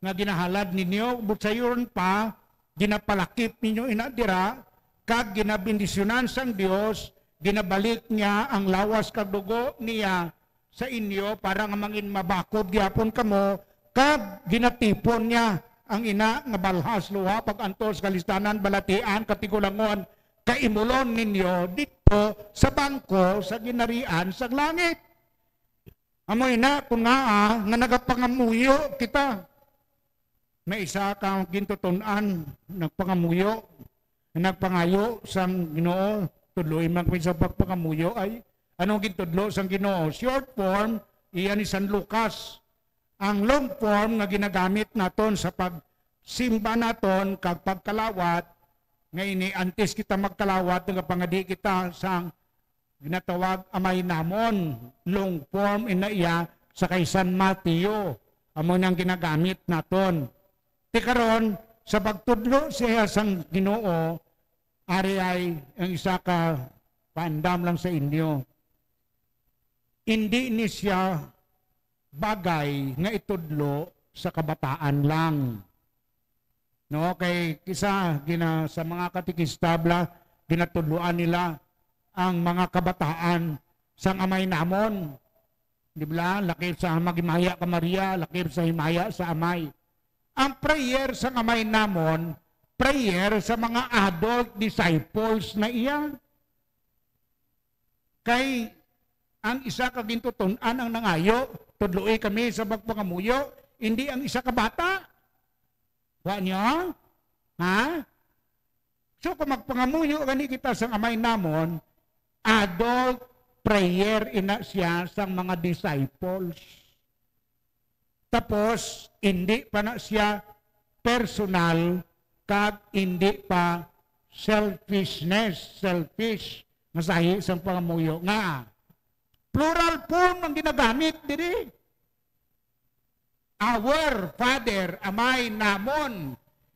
nga ginahalad ninyo, but sayon pa, ginapalakip ninyo ina dira, kag ginabendisyonan sang Dios, ginabalik niya ang lawas kag dugo niya sa inyo para nga mangin mabakod gyapon kamo, kag ginatipon niya ang ina nga balhas, luha, pag-antos, kalisdanan, balatian, katigulangon, kaimulon ninyo didto sa bangko sa ginharian sang langit. Amo ina, kun ngaa nga nagapangamuyo kita. May isa ka gintuton-an, nagpangamuyo, nagpangayo sang Ginoo, tudloi man kami sa pagpangamuyo ay, anong gintudlo sang Ginoo? Short form, iya ni San Lucas. Ang long form nga ginagamit naton sa pagsimba naton kag pagkalawat, nga ini antes kita magkalawat, nagapangadi kita sang ginatawag Amay Namon, long form ina iya sa kay San Mateo. Amo nang ginagamit naton. Ti karon, sa pagtudlo siya sang Ginoo, ari ay ang isa ka paandam lang sa inyo. Indi ni siya bagay nga itudlo sa kabataan lang. No, kay kisa gina-, sa mga katekista bla, ginatudloan nila ang mga kabataan sang Amay Namon. Di ba? Lakip sa Maghimaya ka Maria, lakip sa Himaya sa Amay. Ang prayer sang Amay Namon, prayer sa mga adult disciples na iya. Kay ang isa ka gintuton-an ang nangayo, "Tudloi kami sa pagpangamuyo," hindi ang isa ka bata. Wa niyo? Ha? So, kung magpangamuyo gani kita sang Amay Namon, adult prayer ina siya sang mga disciples. Tapos, hindi pa na siya personal, kag hindi pa selfishness, selfish, nga sahi sang pangamuyo. Nga, plural form ang ginagamit diri. Our Father, Amay namon,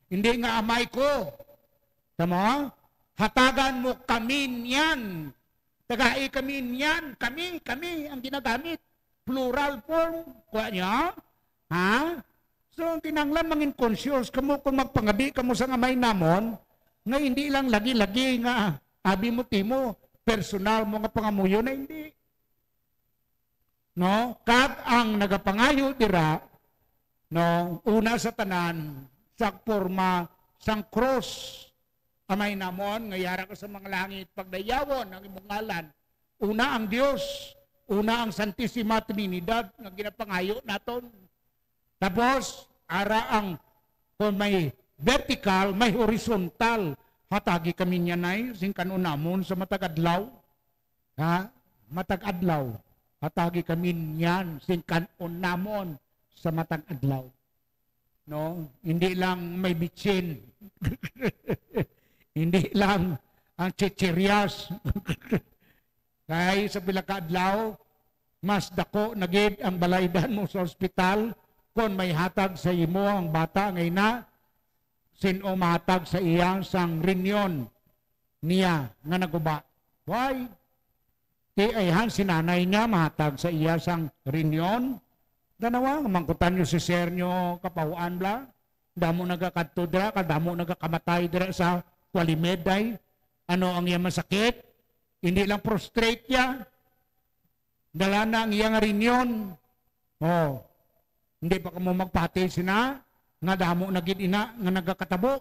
hindi nga Amay ko. Tama? Hatagan mo kami niyan. Tagai kami niyan. Kami, kami ang ginagamit. Plural form. Kuha niya? Ha? So, ang kinahanglan, mangin conscious kamo kung magpangadi kamo sa Amay namon, nga hindi lang lagi-lagi nga abi mo timo, personal mo nga pangamuyo na, hindi. No? Kag ang nagapangayo dira, no, una sa tanan, sa porma sang krus, Amay namon nga yara ka sa mga langit, pagdayawon ang imong ngalan. Una ang Dios, una ang Santisima Trinidad nga ginapangayo naton. Tapos, ara ang, kung may vertical, may horizontal. Hatagi kami niyan ay sing kan-on namon sa matag adlaw. Ha? Matag adlaw. Hatagi kami niyan sing kan-on namon sa matag adlaw. No? Hindi lang may bitsin. Hindi lang ang chichirias. Kay sa pila ka adlaw, mas dako na gid ang balaydan mo sa ospital kon may hatag sa imo ang bata nga ina, sin-o mahatag sa iya sang riñon niya nga naguba? Why? Ti ayhan si nanay niya mahatag sa iya sang riñon. Tanawa, mangkutan niyo si sir niyo kapahuan bla. Damo nagakadto dira, kadamo nagakamatay dira sa Qualimed ay. Ano ang iya masakit? Hindi lang prostrate niya. Dala na ang iya nga riñon. Oh, hindi pa kamo magpati sina nga damo na gid ina nga nagakatabo.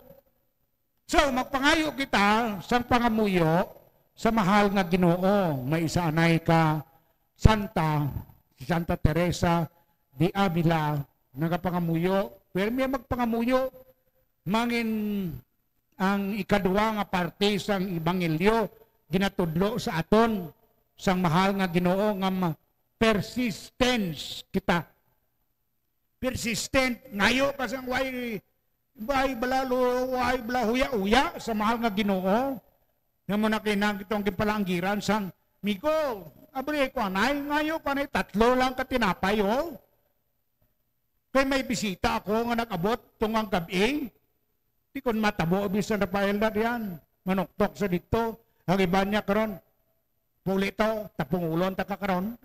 So, magpangayo kita sang pangamuyo sa mahal nga Ginoo. May isa anay ka santa, si Santa Teresa de Avila, nagapangamuyo. Pero may magpangamuyo, mangin ang ikaduha nga parte sang ebanghelyo ginatudlo sa aton sang mahal nga Ginoo nga ma-, persistence kita. Persistent, ngayo ka sang way, way balalo, way bala huya-uya sa mahal nga Ginoo. Nga mo na kinang itong gipalanggiran sang, "Migo, abri ko anay, ngayo ko anay, tatlo lang ka tinapay, oh. Kay may bisita ako nga nag-abot tungang gab-i." Di kon matabo, Mister Rafael na diyan. Manuktok sa dito. Ang iba niya karon, "Puli to, tapungulon ta ka karon."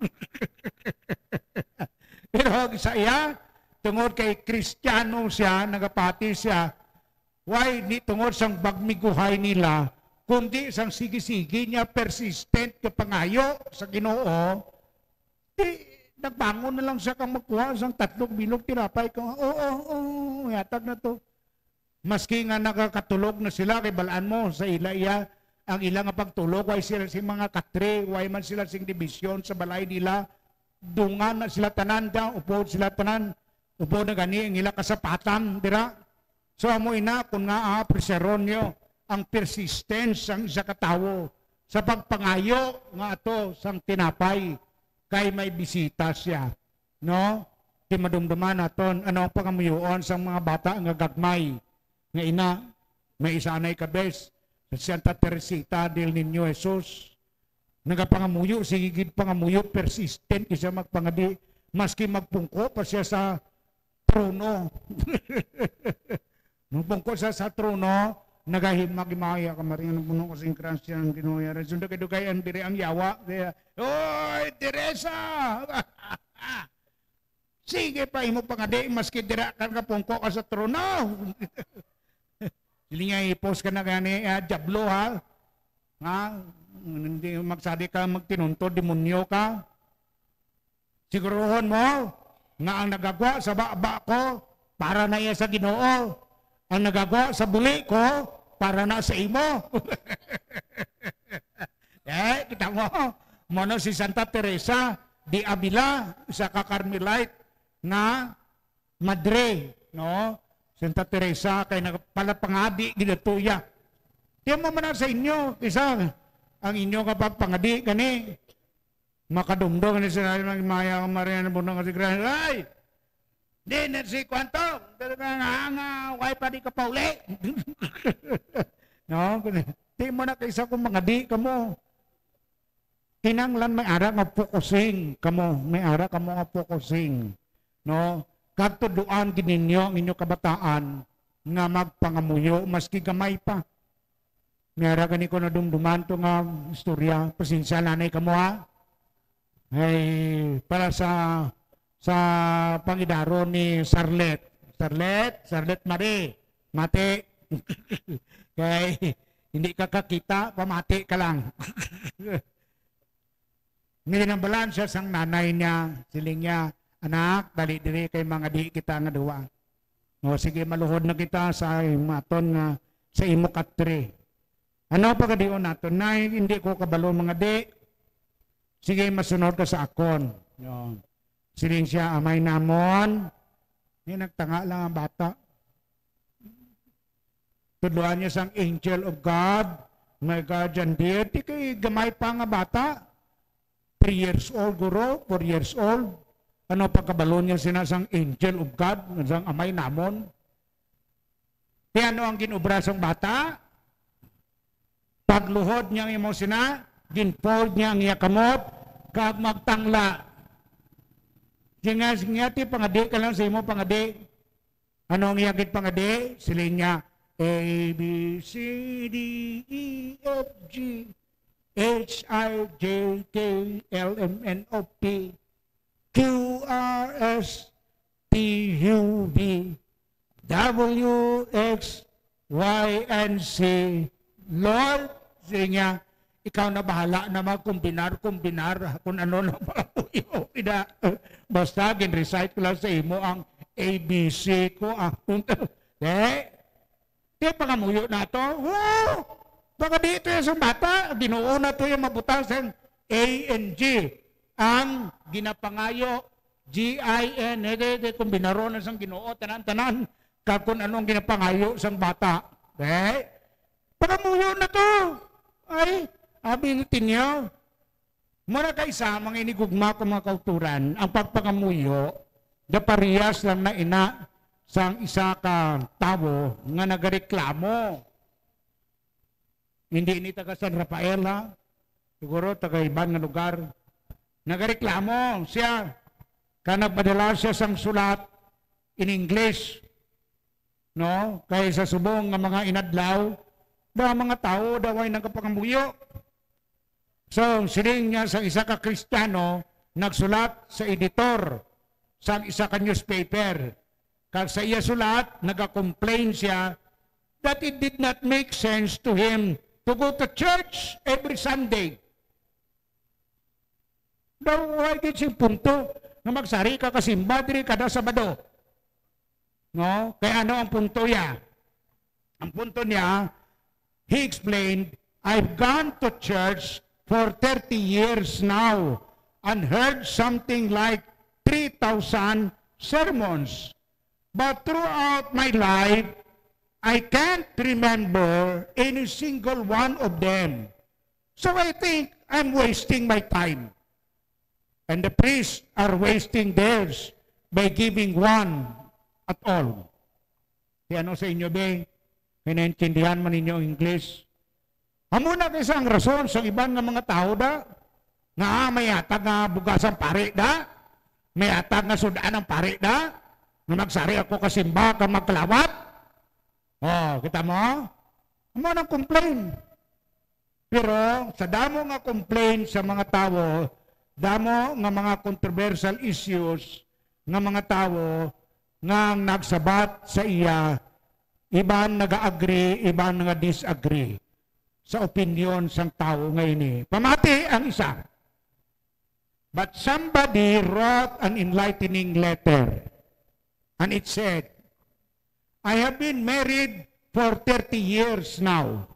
Pero ang sa iya, tungod kay Kristiyano siya, nagapati siya, why, di tungod sang bagmiguhay nila, kundi sang sige-sige niya, persistent nga pangayo sa Ginoo, di nagbangon na lang siya kang magkuha sang tatlong bilog tinapay. Kung, "Oo, oo, oo, yatag na to." Maski nga nakakatulog na sila, kay balaan mo, sa ila iya, ang ila nga pagtulog, way sila sing mga katre, way man sila sing division sa balay nila. Dungan na sila tanan, da, upod sila tanan, upod na gani ang ila kasapatan, dira. So, amo ina, kung nga, ah, preserhon niyo ang persistence sang isa ka tawo sa pagpangayo nga ato sang tinapay kay may bisita siya, no? Di madumduman naton ano ang pangamuyoon sang mga bata nga gagmay nga ina, may isa anay ka bes, si Santa Teresita del Niño Jesus. Nagapangamuyo, sige gid pangamuyo, persistent siya magpangadi, maski magpungko pa siya sa trono. Nung pungko siya sa trono, nagahimag-himaya ka, "Maria, napuno ka sing grasya, ang Ginoo yara. Sunda kay dugay ang diri ang yawa." Kaya, "Oy, Teresa!" Sige pa imo pangadi, maski dira ka nakapungko ka sa trono. Dili niya ipos ka na gani, ah, diablo, ha? Ha? Hindi magsadi ka, magtinuntod, demonyo ka. Siguruhon mo nga ang nagagwa sa baba ko, para na iya sa Ginoo. Ang nagagwa sa buli ko, para na sa imo. Eh, kita mo, mo na si Santa Teresa de Avila, isa ka Carmelite nga madre, no? Santa Teresa, kay nagpalapangadi gid ato iya. Di mo man na sa inyo, isa ang inyo nga pagpangadi gani. Makadumdom ni sila, "Maya, Maria, napuno ka sing grasya." Ay! Di na si kwanto, talaga nga, nga, way pa di ka pauli. No? Di mo na kaisa kung mga di ka mo. Kinanglan may ara nga focusing kamo, may ara kamo nga focusing, no? Kag tudloan gid ninyo ang inyo kabataan nga magpangamuyo, maski gamay pa. May ara gani ko nadumduman to nga istorya. Pasensya, nanay, kamo, ha? Ay, para sa, sa pangidaron ni Sarlet. Sarlet, Sarlet Marie, mati. Kay hindi ka kakita, pamati ka lang. Ginambalan siya sang nanay niya, siling niya, "Anak, dali diri kay mangadi kita nga duwa." O, sige, maluhod na kita sa imaton nga, sa imo katre. Ano pagadion naton? "Nay, hindi ko kabalo mangadi." "Sige, masunod ka sa akon." Yo. Siling siya, "Amay namon." Ni nagtanga lang ang bata. Tudloan niya sang angel of God, my guardian deity, kay gamay pa nga bata. Three years old, guro, four years old. Ano pagkabalo niya sina sang angel of God, sang Amay namon? Kaya ano ang ginobra sang bata? Pagluhod niya ang imo sina, ginfold niya ang iya kamot, kag magtangla. Siya nga, siya nga, ti, pangadi ka lang sa imo, pangadi. Ano ang iya gid pangadi? Siling niya, A, B, C, D, E, F, G, H, I, J, K, L, M, N, O, P, Q, R, S, T, U, V, W, X, Y, and Z. Lord, siling niya, ikaw na bahala na magkombinar-kombinar kung ano na mapuyo. Ina, basta gin-recite ko lang sa imo ang A B C ko. Ah, eh, di pangamuyo na to. Oh, baka di ito yung sa bata. Ginoo na to yung mabutang sa A and G. Ang ginapangayo, G I N, eh, di, di, kombinaron na sang Ginoo, tanan-tanan. Kag kung anong ginapangayo sang bata. Eh, pangamuyo na to. Ay, abi ni Tinyo. Mura kay sa mga inigugma ko, mga kauturan, ang pagpangamuyo, naparehas lang na ina sang isa ka tawo nga nagareklamo. Hindi ni taga San Rafael, ha? Siguro taga iban nga lugar. Nagareklamo siya. Ka nagpadala siya sang sulat in English, no? Kay sa subong nga mga inadlaw, daw ang mga tawo daw ay nagapangamuyo. So, siling niya sa isa ka Kristiyano, nagsulat sa editor sa isa ka newspaper. Kag sa iya sulat, nagakomplain siya that it did not make sense to him to go to church every Sunday. Daw, wala gid sing punto nga magsari ka kasimba diri kada Sabado. No? Kay ano ang punto niya? Ang punto niya, he explained, "I've gone to church for thirty years now and heard something like three thousand sermons. But throughout my life, I can't remember any single one of them. So I think I'm wasting my time. And the priests are wasting theirs by giving one at all." Di ano sa inyo, be? May naintindihan man ninyo ang English? Amo na kay sa ang rason sa iban nga mga tawo da, nga may atag nga bugas ang pare da, may atag nga sud-an ang pare da, nga magsari ako kasimba ka magkalawat. Oh, kita mo? Amo nang complain. Pero sa damo nga complaint sa mga tawo, damo nga mga controversial issues nga mga tawo nga nagsabat sa iya, iban naga-agree, iban nga disagree sa opinyon sang tawo nga ini. Pamati ang isa. But somebody wrote an enlightening letter, and it said, "I have been married for thirty years now."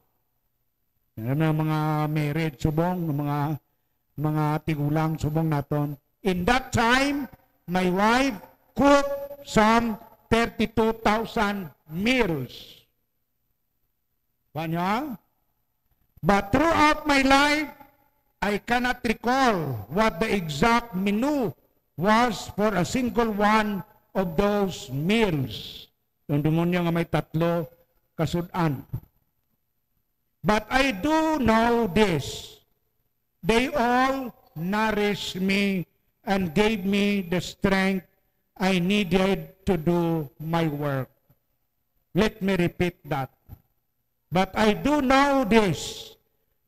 Yan ang mga married subong, mga, mga tigulang subong naton. "In that time, my wife cooked some thirty-two thousand meals." Ba niya? "But throughout my life, I cannot recall what the exact menu was for a single one of those meals." Ang demonyo nga may tatlo kasud-an. "But I do know this. They all nourished me and gave me the strength I needed to do my work." Let me repeat that. "But I do know this.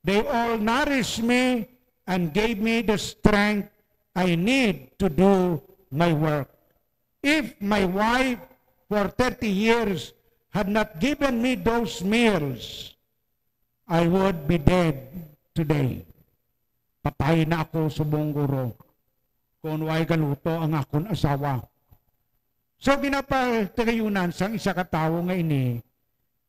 They all nourished me and gave me the strength I need to do my work. If my wife for thirty years had not given me those meals, I would be dead today." Patay na ako subong, guro, kung way galuto ang akon asawa. So, ginapatagayunan sang isa ka tawo nga ini,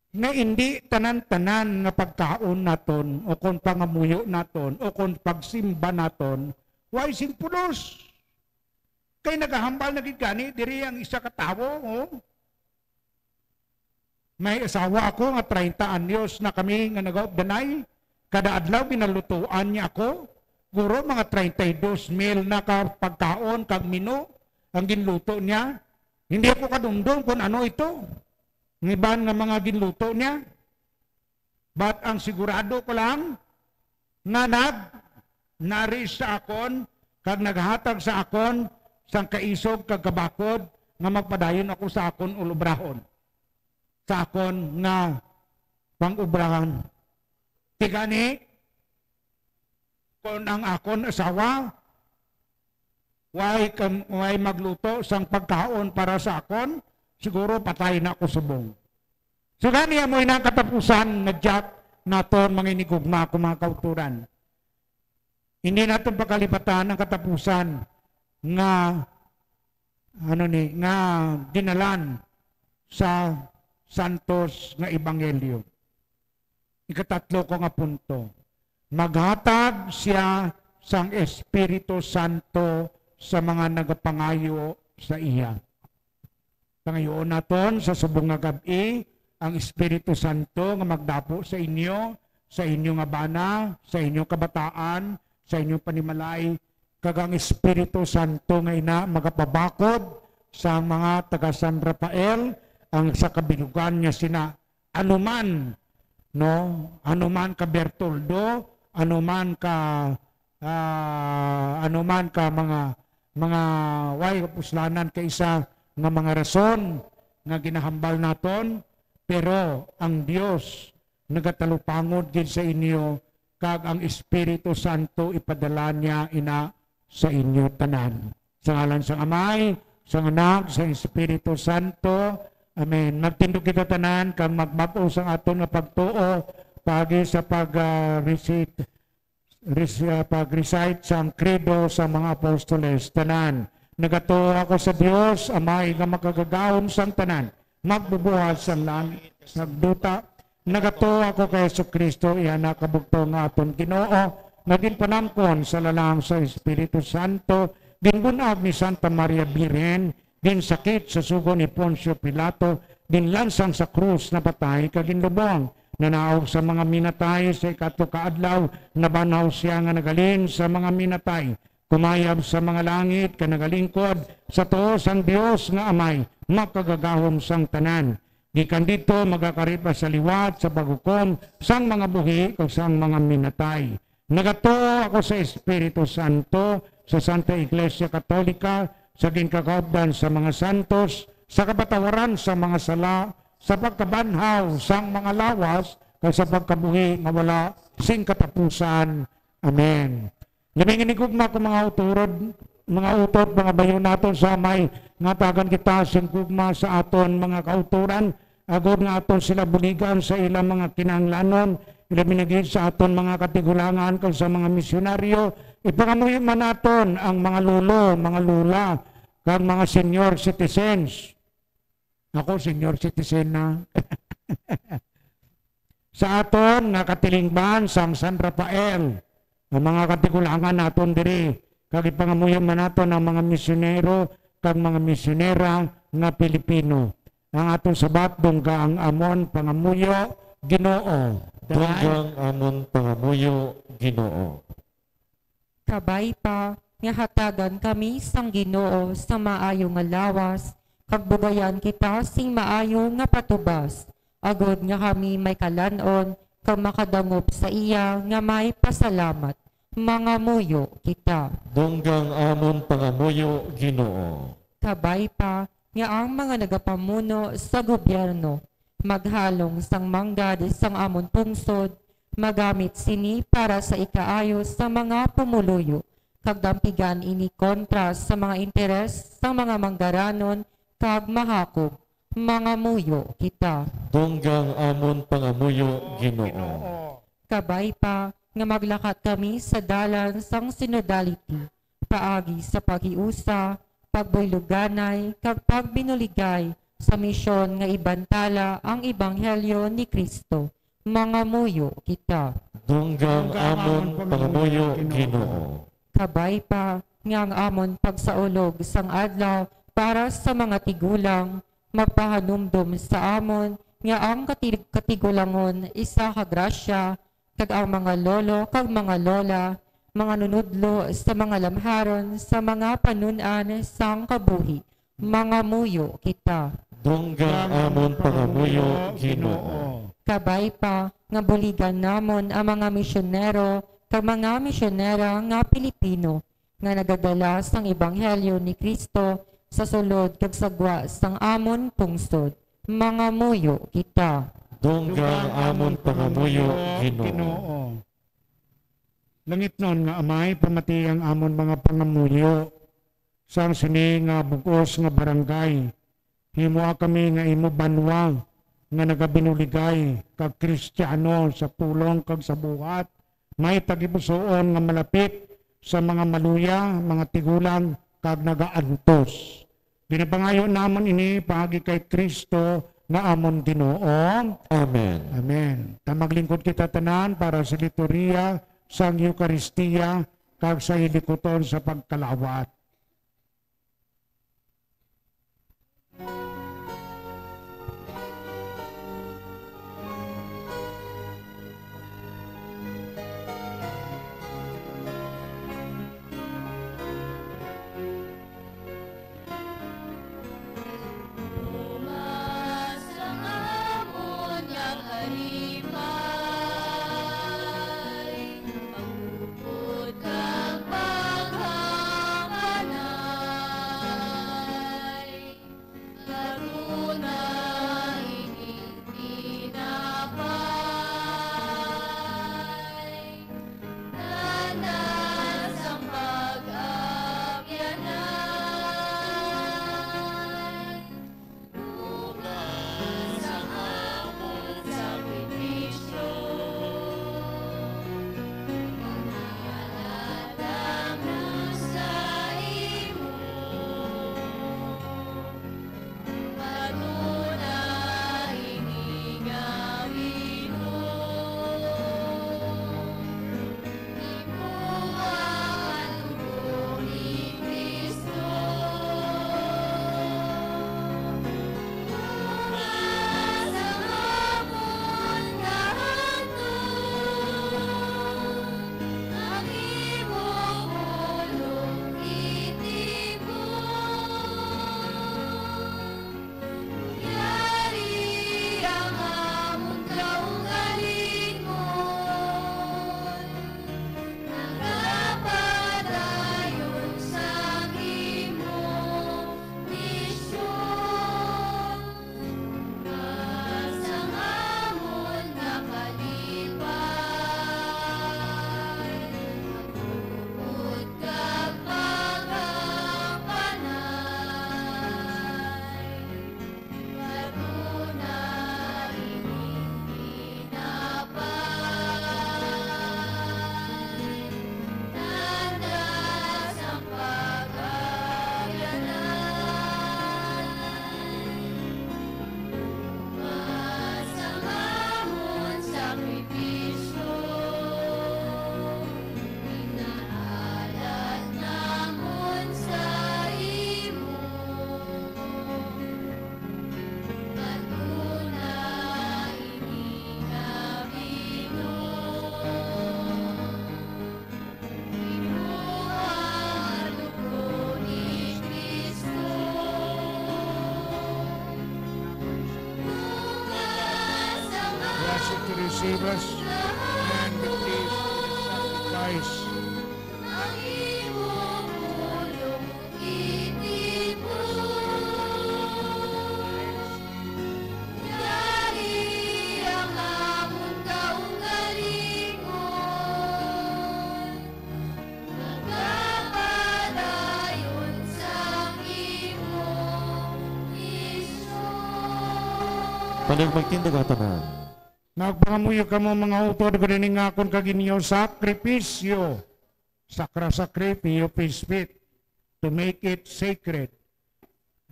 nga indi tanan-tanan nga pagkaon naton, o kon pangamuyo naton, o kon pagsimba naton, way sing pulos. Kay nagahambal na gid gani diri ang isa ka tawo, oh. "May asawa ako nga treinta anyos na kami nga nagaubdanay. Kada adlaw ginalutoan niya ako. Guro, mga treinta y dos mil na ka pagkaon kag menu ang ginluto niya. Hindi ako kadumdom kung ano ito, ang iban nga mga ginluto niya. But ang sigurado ko lang nga nag-nourish sa akon kag naghatag sa akon sang kaisog kag kabakod nga magpadayon ako sa akon ulobrahon, sa akon nga pang-ubrahan." Ti gani, kon ang akon asawa way kam-, way magluto sang pagkaon para sa akon, siguro patay na ako subong. So, gani, amo na ang katapusan nga jot naton, mga inigugma ko, mga kauturan. Hindi naton pakalipatan ang katapusan nga, ano ni, nga dinalan sa santos nga ebanghelyo. Ikatatlo ko nga punto, maghatag sia sang Espiritu Santo sa mga nagapangayo sa iya. Pangayoon naton sa subong nga gab-i ang Espiritu Santo nga magdapo sa inyo, sa inyo nga bana, sa inyo kabataan, sa inyo panimalay, kag ang Espiritu Santo nga ina magapabakod sa mga taga San Rafael, ang sa kabilugan niya sina anuman no? Ano man ka Bertoldo, ano man ka, ah, ano man ka mga, mga way kapuslanan kay isa nga mga rason nga ginahambal naton, pero ang Dios nagatalupangod gid sa inyo, kag ang Espiritu Santo ipadala niya ina sa inyo tanan. Sa ngalan sang Amay, sang Anak, sang Espiritu Santo. Amen. Magtindog kita tanan kag magbag-o sang aton nga pagtuo paagi sa pag, ah, recite, res-, ah, pag-recite sang Credo sa mga Apostoles. Tanan, nagatuo ako sa Dios, Amay nga makagagahom sang tanan, magbubuhat sang langit kag duta. Nagatuo ako kay Jesu-Cristo, iya na kabugtong nga aton Ginoo, nga ginpanamkon sa lalang sa Espiritu Santo, ginbun-ag ni Santa Maria Birhen, ginsakit sa sugo ni Poncio Pilato, ginlansang sa krus, napatay, kag ginlubong. Nanaog sa mga minatay, sa ikatlo ka adlaw, nabanhaw sia nga naghalin sa mga minatay. Kumayab sa mga langit, kag nagalingkod sa tuo sang Dios nga Amay, makagagahom sang tanan. Gikan didto, magakari pa sa liwat sa paghukom sang mga buhi kag sang mga minatay. Nagatuo ako sa Espiritu Santo, sa Santa Iglesia Katolika, sa ginkakaupdan sa mga santos, sa kapatawaran sa mga sala, sa pagkabanhaw sang mga lawas, kag sa pagkabuhi nga wala sing katapusan. Amen. Labi nga hinigugma ko, mga utorod, mga utod, mga bayo naton sa Amay, nga tagan kita sing gugma sa aton mga kautoran, agod nga aton sila buligan sa ilang mga kinahanglanon, ilabi na gid sa aton mga katigulangan kag sa mga misyonaryo, ipangamuyo man naton ang mga lolo, mga lola, kag mga senior citizens. Ako, senior citizen na. Sa aton nga katilingban sang San Rafael, ang mga katigulangan naton diri, kag ipangamuyo man naton ang mga misyonero kag mga misyonera nga Pilipino. Ang aton sabat, dungga ang amon pangamuyo, Ginoo. Dungga ang amon pangamuyo, Ginoo. Kabay pa nga hatagan kami sang Ginoo sa maayo nga lawas, kag bugayan kita sing maayo nga patubas, agod nga kami may kalan-on kag makadangop sa iya nga may pasalamat. Mangamuyo kita. Dungga ang amon pangamuyo, Ginoo. Kabay pa nga ang mga nagapamuno sa gobyerno maghalong sang manggad sang amon pungsod, magamit sini para sa ikaayo sa mga pumuluyo, kag dampigan ini kontra sa mga interes sang mga manggaranon kag mahakog. Mangamuyo kita. Dungga ang amon pangamuyo, Ginoo. Kabay pa nga maglakat kami sa dalan sang sinodality, paagi sa paghiusa, pagbuyloganay, kag pagbinuligay sa misyon nga ibantala ang ebanghelyo ni Cristo. Mangamuyo kita. Dungga ang amon pangamuyo, Ginoo. Kabay pa nga ang amon pagsaulog sang adlaw para sa mga tigulang magpahanumdom sa amon nga ang kati-, katigulangon isa ka grasya, kag ang mga lolo kag mga lola manganunudlo sa mga lamharon sa mga panun-an sang kabuhi. Mangamuyo kita. Dungga ang amon pangamuyo, Ginoo. Kabay pa nga buligan namon ang mga misyonero kag mga misyonera nga Pilipino nga nagadala sang ebanghelyo ni Cristo sa sulod kag sa gwa sang amon pungsod. Mangamuyo kita. Dungga ang amon pangamuyo, Ginoo. Langitnon nga Amay, pamati ang amon mga pangamuyo sang sini nga bug-os nga barangay. Himoa kami nga imo banwa nga nagabinuligay kag Kristiyano sa pulong kag sa buhat, may tagipusoon nga malapit sa mga maluya, mga tigulang, kag nagaantos. Ginapangayo namon ini paagi kay Cristo nga amon Ginoo. Amen. Amen. Ta maglingkod kita tanan para sa liturhiya sang Eukaristia kag sa hilikuton sa pagkalawat. Receive us and please sanitize. Panagmagtindag ang tanan. Nagpangamuyo kamo, mga utod, ko dining akon kag inyo sakripisyo, sacra sacrificio, pispit, to make it sacred.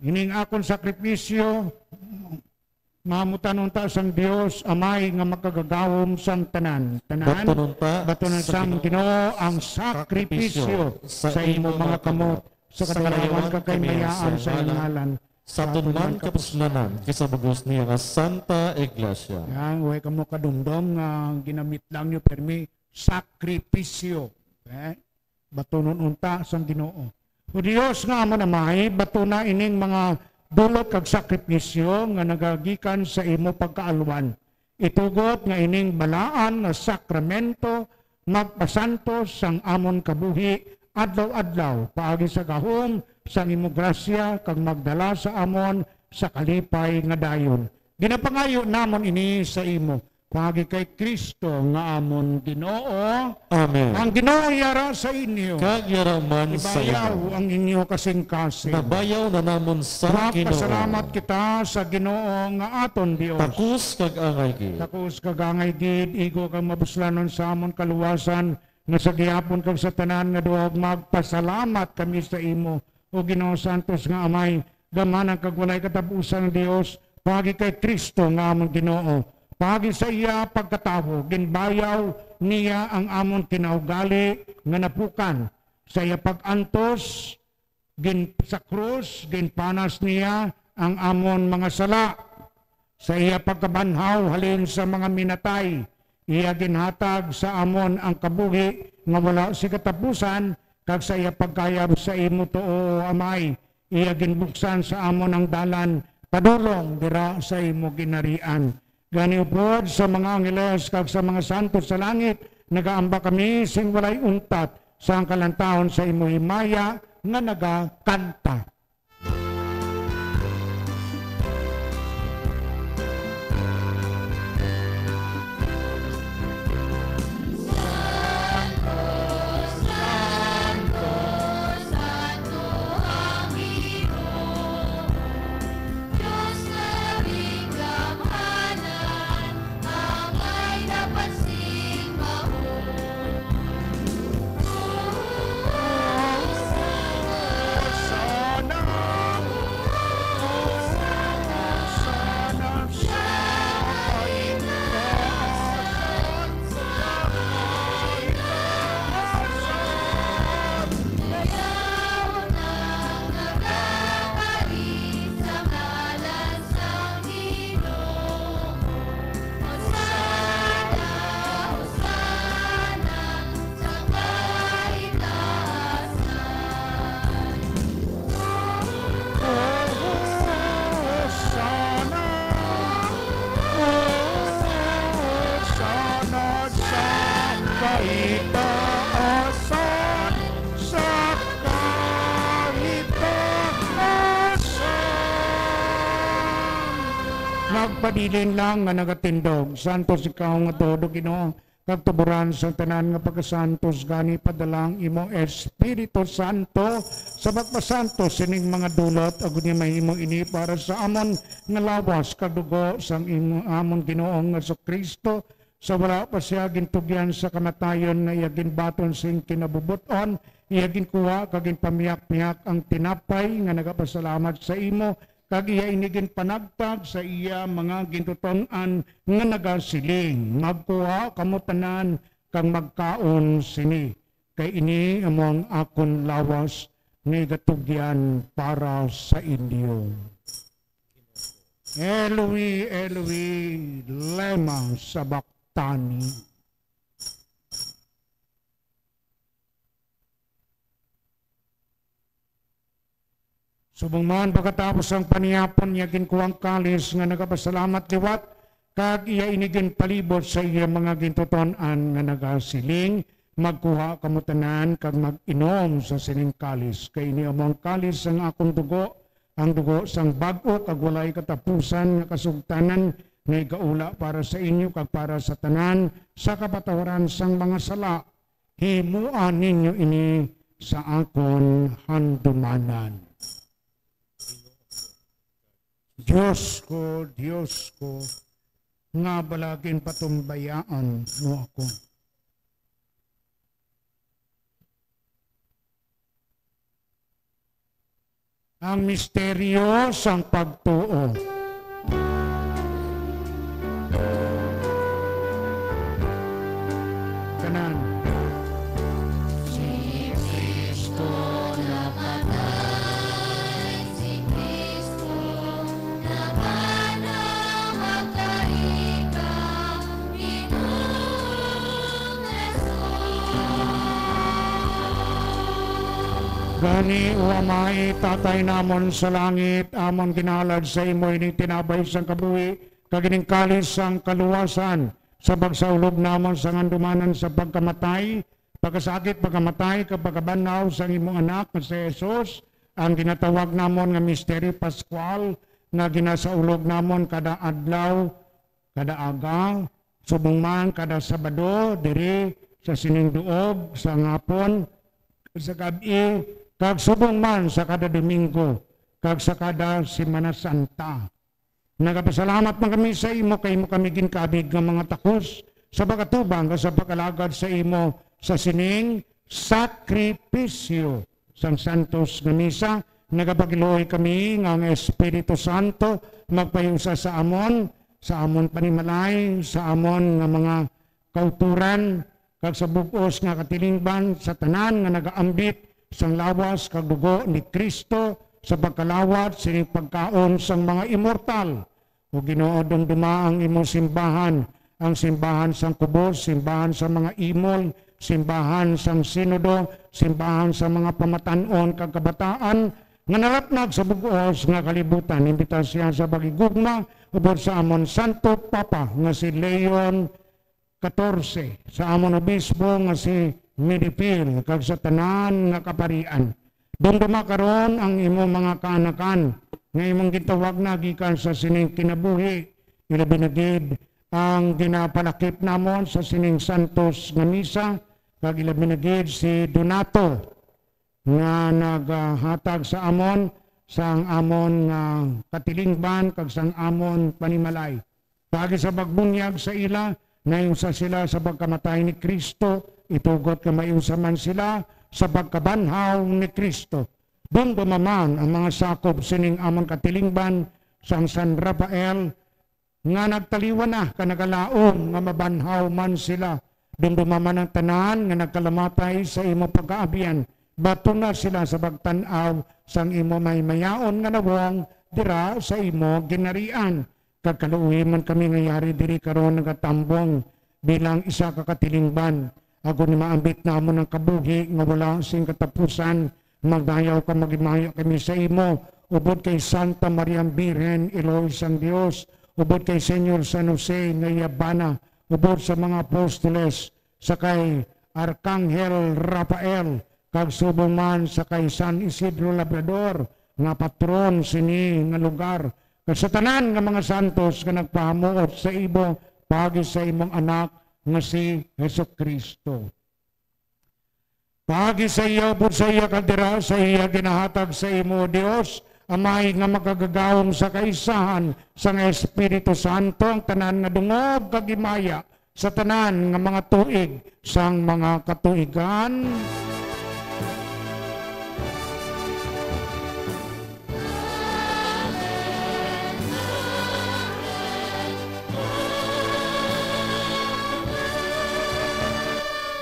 Ining akon sakripisyo, mamutan unta sang Dios Amay nga makagagahom sang tanan. Tanan, Baton unta batunan sa sang Ginoo Ginoo ang sakripisyo sakripisyo sa sa imo imo mga mga kamot, kamot, sa sa kalayawan kalayawan kag kag kaymayaan kaymayaan sa sa iyang ngalan, sa aton man kapuslanan, kay sa bug-os niya nga Santa Iglesia. Yan, way kamo kadumdom nga ginamit lang nyo, permi, sakripisyo. Eh? Batunon unta sang Ginoo. O Dios nga amon Amay, batuna ining mga dulot kag sakripisyo nga nagagikan sa imo pagkaalwan. Itugot nga ining balaan nga sakramento magpasantos sang amon kabuhi adlaw-adlaw paagi sa gahom sang imo grasya kag magdala sa amon sa kalipay nga dayon. Ginapangayo namon ini sa imo paagi kay Cristo nga amon Ginoo. Amen. Ang Ginoo yara sa inyo. Kag yara man sa Ibayaw imo. Ang inyo kasing-kasing. Nabayaw na namon sa Ginoo. Magpasalamat kita sa Ginoo nga aton Dios. Takos kag angay gid. Takos kag angay gid, igo kag mapuslanon sa amon kaluwasan, nga sa gihapon kag sa tanan nga duog magpasalamat kami sa imo, O Ginoo, santos nga Amay, gamhanan kag walay katapusan nga Dios, paagi kay Cristo nga amon Ginoo. Paagi sa iya pagkatawo, ginbayaw niya ang amon kinaugali nga napukan. Sa iya pag-antos, gin-, sa krus, ginpanas niya ang amon mga sala. Sa iya pagkabanhaw halin sa mga minatay, iya ginhatag sa amon ang kabuhi nga wala sing katapusan, kag sa iya pagkayab sa imo tuo, O Amay, iya ginbuksan sa amon ang dalan padulong dira sa imo ginharian. Gani upod sa mga angeles kag sa mga santos sa langit, nagaamba kami sing walay untat sang kalantahon sa imo himaya nga nagakanta. Hosanna, Hosanna sa kaitaasan, sa kaitaasan. Magpabilin lang nga nagatindog, santos ikaw nga tuod, O Ginoo, kag tuboran sang tanan nga pagkasantos, gani padala ang imo Espiritu Santo sa pagpasantos sining mga dulot, agod nga mahimo ini para sa amon nga lawas kag dugo sang imo, amon Ginoong Jesu-Cristo, sa wala pa sia gintugyan sa kamatayon, nga iya ginbaton sing kinabubot-on, iya ginkuha kag ginpamihak-pihak ang tinapay nga nagapasalamat sa imo, kag iya ini ginpanagtag sa iya mga gintuton-an nga nagasiling, "Magkuha kamo tanan kag magkaon sini, kay ini amo ang akon lawas nga igatugyan para sa inyo." Eloi, Eloi, lema sabachthani. Subong man, pagkatapos sang panihapon, iya ginkuha ang kalis nga nagapasalamat liwat, Kag iya ini ginpalibot sa iya mga gintuton-an nga nagasiling, "Magkuha kamo tanan kag mag-inom sa sining kalis, kay ini amo ang kalis sang akon dugo, ang dugo sang bag-o kag walay katapusan nga kasugtanan, nga igaula para sa inyo kag para sa tanan sa kapatawaran sang mga sala. Himoa ninyo ini sa akon handumanan." Dios ko, Dios ko, nga bala ginpatumbayaan mo ako. Ang misteryo sang pagtuo. Kanan. Si Cristo napatay, si Cristo nabanaw, magkari ka, Ginoong Jesus. Gani, O Amay, Tatay namon sa langit, amon ginhalad sa imo ining tinapay sang kabuhi kag ining kalis sang kaluwasan, sa pagsaulog namon sang handumanan sa pagkamatay, pagkasakit, pagkamatay, kag pagkabanhaw sang imo Anak nga si Jesus, ang ginatawag namon nga misteryo pascual, nga ginasaulog namon kada adlaw, kada aga, subong man kada Sabado diri sa sining duog sa hapon, sa gab-i, kag subong man sa kada Domingo, kag sa kada Semana Santa. Nagapasalamat man kami sa imo, kay imo kami ginkabig nga mga takos sa pag-atubang kag sa pag-alagad sa imo sa sining sakripisyo sang santos nga misa. Nagapagiluoy kami nga ang Espiritu Santo magpahiusa sa amon, sa amon panimalay, sa amon nga mga kauturan, kag sa bug-os nga katilingban sa tanan nga nagaambit sang lawas kag dugo ni Cristo sa pagkalawat sining pagkaon sang mga immortal. O Ginoo, dumduma ang imong simbahan, ang simbahan sang kubos, simbahan sa mga imol, simbahan sang sinodo, simbahan sa mga pamatan-on kag kabataan, nga nalapnag sa bug-os nga kalibutan. Imbita siya sa paghigugma ubos sa amon Santo Papa nga si Leon katorse, sa amon obispo nga si Medipil, kag sa tanan nga kaparian. Dumduma karon ang imo mga kaanakan nga imong gintawag na gikan sa sining kinabuhi, ilabi na gid ang ginapalakip namon sa sining santos nga misa, kag ilabi na gid si Donato, nga naghatag sa amon sang amon nga katilingban kag sang amon panimalay. Paagi sa pagbunyag sa ila, nahiusa sila sa pagkamatay ni Cristo, itugot nga mahiusa man sila sa pagkabanhaw ni Cristo. Dumduma man ang mga sakop sining amon katilingban sang San Rafael, nga nagtaliwan na ka nagalaom nga mabanhaw man sila. Dumduma man ang tanan nga nagkalamatay sa imo pagkaabyan. Batuna sila sa pagtan-aw sang imo mahimayaon nga nawong dira sa imo ginharian. Kag kaluoyi man kami nga yari diri karon nagatambong bilang isa ka katilingban, agod nga maambit namon ang kabuhi nga wala sing katapusan. Magdayaw ka, maghimaya kami sa imo, ubod kay Santa Maria Birhen, Iloy sang Dios, ubod kay Señor San Jose nga iya bana, ubod sa mga apostoles, sa kay Arkanghel Rafael, kag subong man sa kay San Isidro Labrador, nga patron sini nga lugar, kag sa tanan nga mga santos nga nagpahamuot sa imo paagi sa imong Anak nga si Jesu-Cristo. Paagi sa iya, upod sa iya, kag dira sa iya, ginahatag sa imo, O Dios, Amay nga makagagahom sa kaisahan sang Espiritu Santo, ang tanan nga dungog kag himaya sa tanan nga mga tuig sang mga katuigan.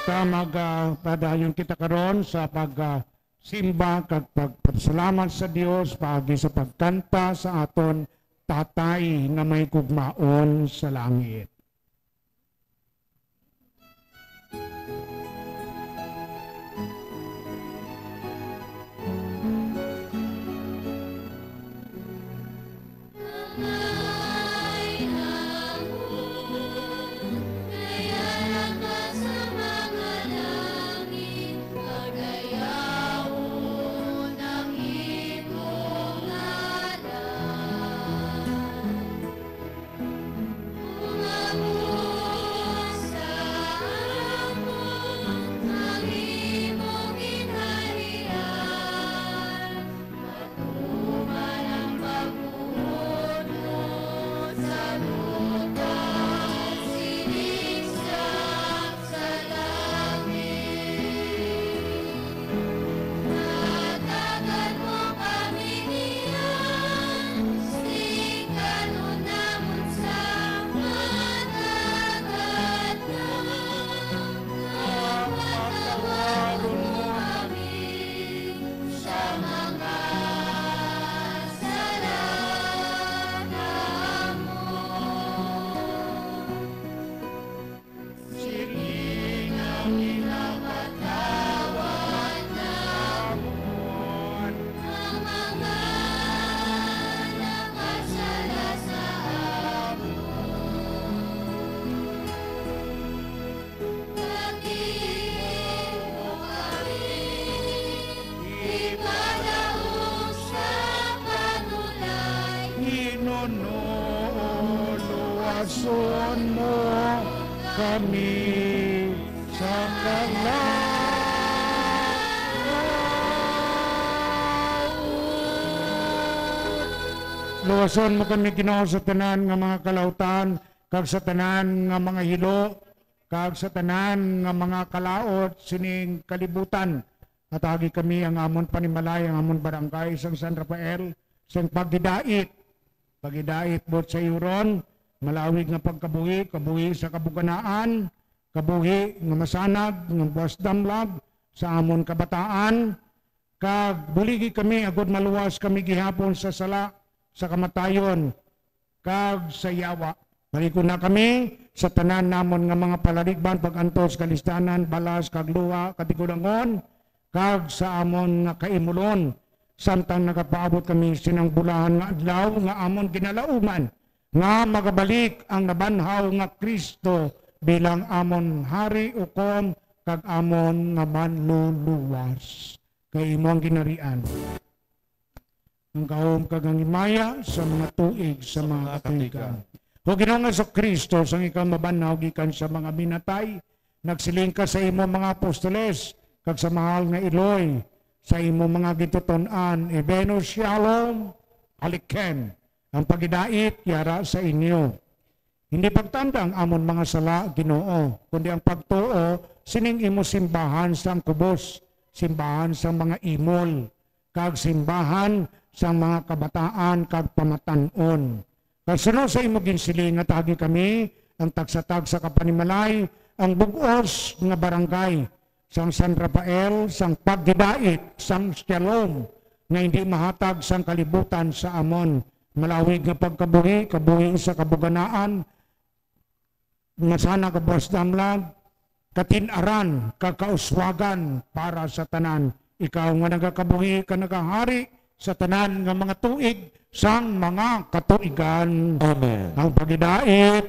Sa magpadayon kita karon sa pag, ah, simba kag pagpasalamat sa Dios paagi sa pagkanta sa aton Tatay nga may gugmaon sa langit. Son mo kami sa kalaw. Luwason mo kami, Ginoo, sa tanan nga mga kalautan, kag sa tanan nga mga hilo, kag sa tanan nga mga kalaot sining kalibutan. Hatagi kami ang amon panimalay, ang amon barangay sang San Rafael, sang paghidait. Paghidait buot sayuron, malawig nga pagkabuhi, kabuhi sa kabuganaan, kabuhi nga masanag, nga buas damlag sa amon kabataan, kag buligi kami agud maluwas kami gihapon sa sala, sa kamatayon, kag sa yawa. Palikon na kami sa tanan namon nga mga palaligban, pag-antos, kalistanan, balas, kag luha, katigulangon, kag sa amon nga kaimulon, samtang nagapaabot kami sinang bulahan nga adlaw nga amon ginalauman, nga magabalik ang nabanhaw nga Cristo bilang amon Hari, Hukom, kag amon nga Manluluwas. Kay imo ang ginharian, ang gahom kag ang himaya sa mga tuig sa mga katuigan. O Ginoong Jesu-Cristo, sang ikaw mabanhaw gikan sa mga minatay, nagsiling ka sa imo mga apostoles kag sa mahal nga iloy, sa imo mga gintuton-an, Ibenu Shalom Alechem, ang paghidait yara sa inyo. Hindi pagtanda ang amon mga sala, Ginoo, kundi ang pagtuo sining imo simbahan sang kubos, simbahan sang mga imol, kag simbahan sang mga kabataan kag pamatan-on. Kag suno sa imo ginsiling, hatagi kami ang tagsa-tagsa ka panimalay, ang bug-os nga barangay sang San Rafael, sang paghidait, sang shalom nga hindi mahatag sang kalibutan sa amon, malawig nga pagkabuhi, kabuhi sa kabuganaan, nga sana kabuas damlag, katin-aran, kag kauswagan para sa tanan. Ikaw nga nagakabuhi kag nagahari sa tanan nga mga tuig sang mga katuigan. Amen. Ang paghidait,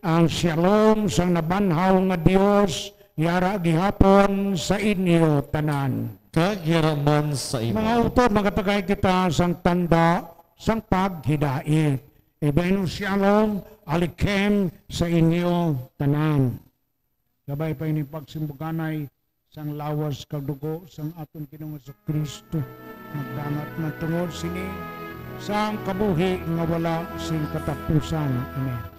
ang shalom sang nabanhaw nga Dios, yara gihapon sa inyo tanan. Kag yara man sa imo. Mga utod, magatagay kita sang tanda sang paghidait. Ibenu Shalom Alechem sa inyo tanan. Kabay pa ini pagsimbuganay sang lawas kag dugo sang aton Ginoong Jesu-Cristo, nagdangat man tungod sini sang kabuhi nga wala sing katapusan. Amen.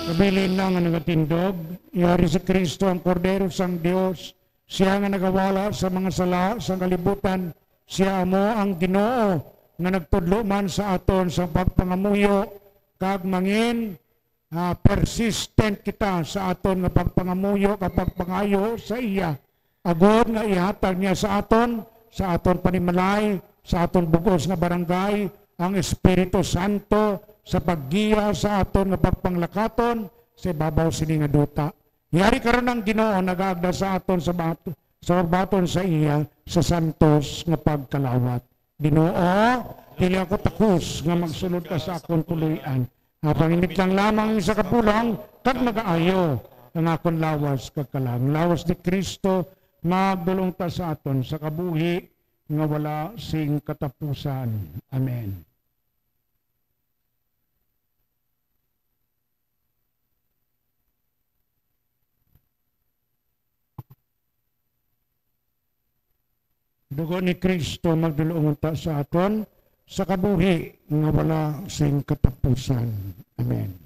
Kabilin na nga nagatindog, yari si Cristo, ang Kordero sang Dios, sia nga nagawala sa mga sala sang kalibutan. Sia amo ang Ginoo nga nagtudlo man sa aton sa pagpangamuyo, kag mangin, ah, persistent kita sa aton nga pagpangamuyo kag pagpangayo sa iya, agod nga ihatag niya sa aton, sa aton panimalay, sa aton bug-os nga barangay, ang Espiritu Santo sa paggiya sa aton nga pagpanglakaton sa ibabaw sini nga duta. Yari karon ang Ginoo nagaagda sa aton sa bat-, sa urbaton sa iya sa santos nga pagkalawat. Ginoo, dili ako takos nga magsulod ka sa akon puloy-an. Apang init lang lamang isa ka pulong, kag magaayo ang akon lawas kag kalag. Lawas ni Cristo, magdulong ta sa aton sa kabuhi nga wala sing katapusan. Amen. Dugo ni Cristo magdulong unta sa aton sa kabuhi nga wala sing katapusan. Amen.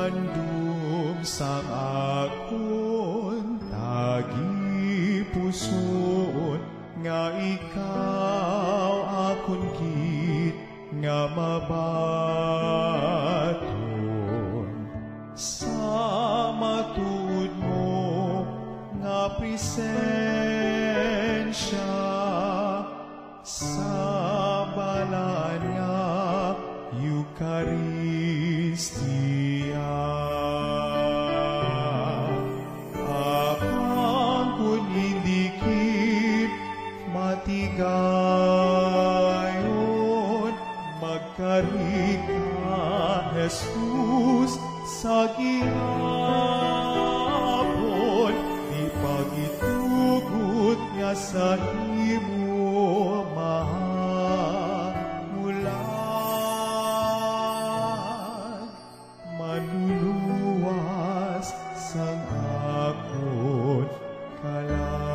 Handom sang akon tagipusoon nga ikaw akon gid nga mabaton sa matuod mo nga presensya sa balaan nga Eucharistia. Apan kon indi gid matigayon, magkari ka, Jesus, sa gihapon, di pagitugot nga sa imo mahamulan, manluluwas sang akon kalag.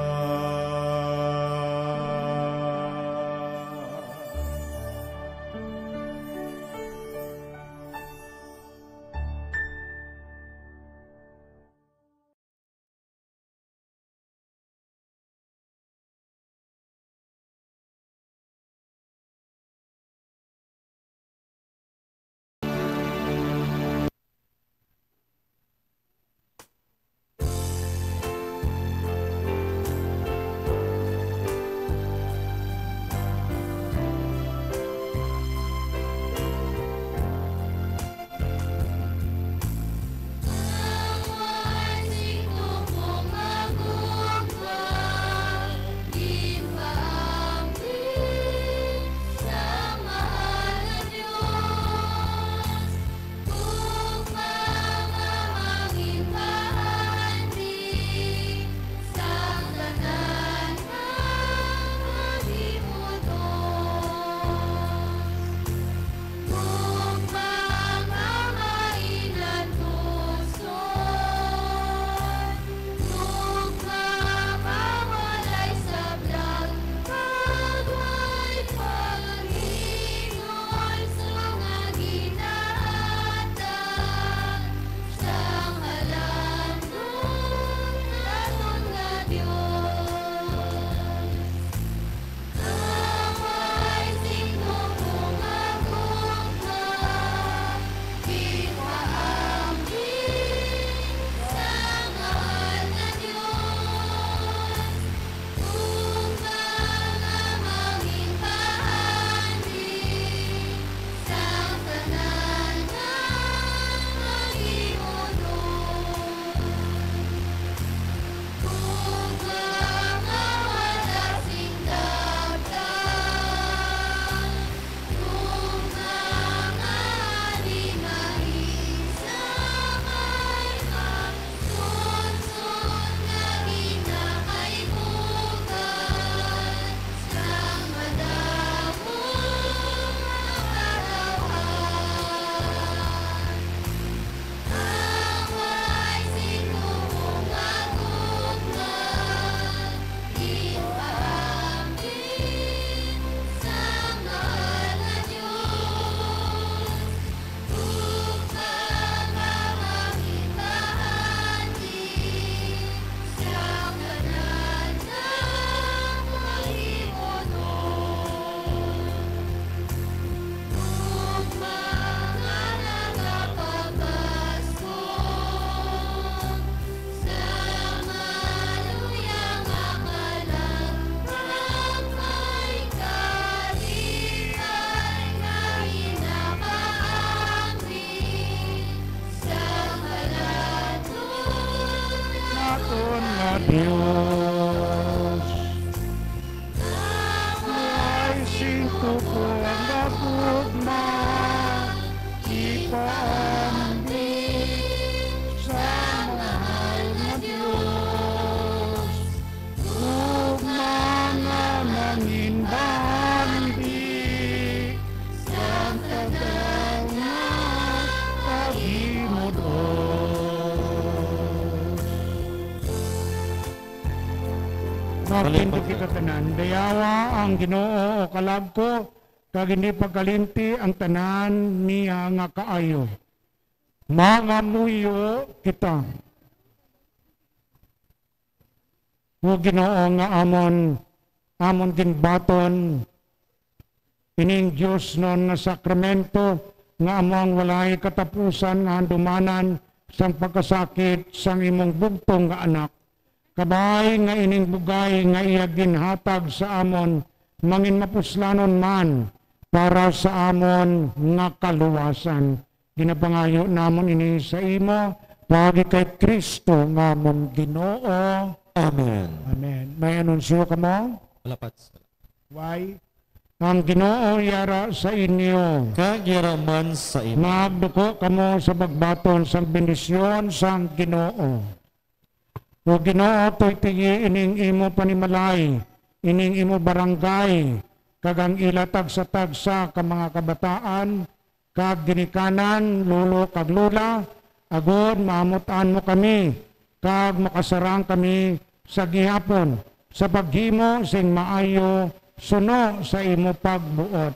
Aton nga Dios. Pagpinti kita tanan. Dayawa ang Ginoo, o kalag ko, kag hindi pagkalimti ang tanan niya nga kaayo. Mangamuyo kita. O Ginoo nga amon, amon ginbaton, ining diosnon nga sakramento nga amo ang walay katapusan nga handumanan sang pagkasakit sang imong bugtong nga Anak. Kabay nga ining bugay nga iya ginhatag sa amon manginmapuslanon man para sa amon nga kaluwasan. Ginapangayo namon ini sa imo, paagi kay Cristo nga amon Ginoo. Amen. Amen. May anunsyo kamo? Wala pa. Why? Ang Ginoo yara sa inyo. Kag yara man sa imo. Magduko kamo sa pagbaton sang bendisyon sang Ginoo. O Ginoo, tuytigi ining imo panimalay, ining imo barangay, kag ang ila tagsa-tagsa ka mga kabataan, kag ginikanan, lolo kag lola, agod maamut-an mo kami, kag makasarang kami sa gihapon sa paghimo sing maayo suno sa imo pagbuot.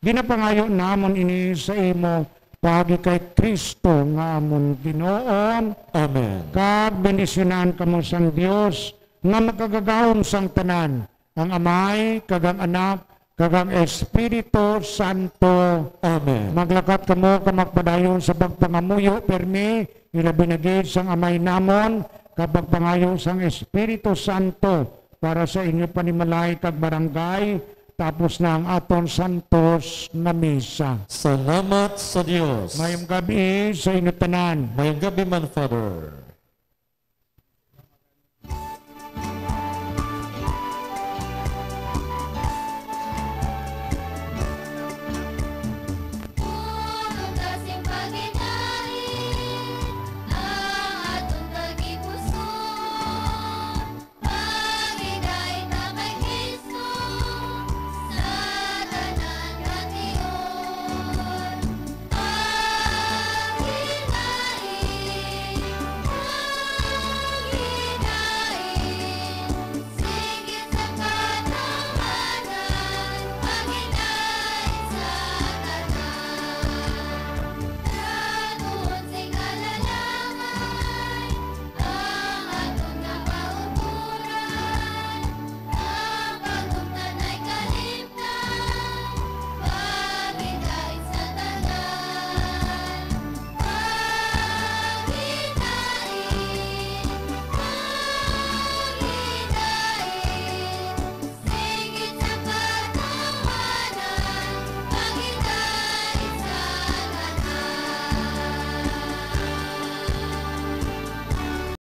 Ginapangayo namon ini sa imo paagi kay Cristo nga amon Ginoo. Amen. Kag bendisyonan kamo sang Dios nga makagagahom sang tanan, ang Amay, kag ang Anak, kag ang Espiritu Santo. Amen. Maglakat kamo kag magpadayon sa pagpangamuyo pirmi, ilabi na gid sang Amay namon, kag pagpangayo sang Espiritu Santo para sa inyo panimalay kag barangay, tapos na ang aton santos nga misa. Salamat sa Dios. Mayong gabi sa inyo tanan. Mayong gabi man, Father.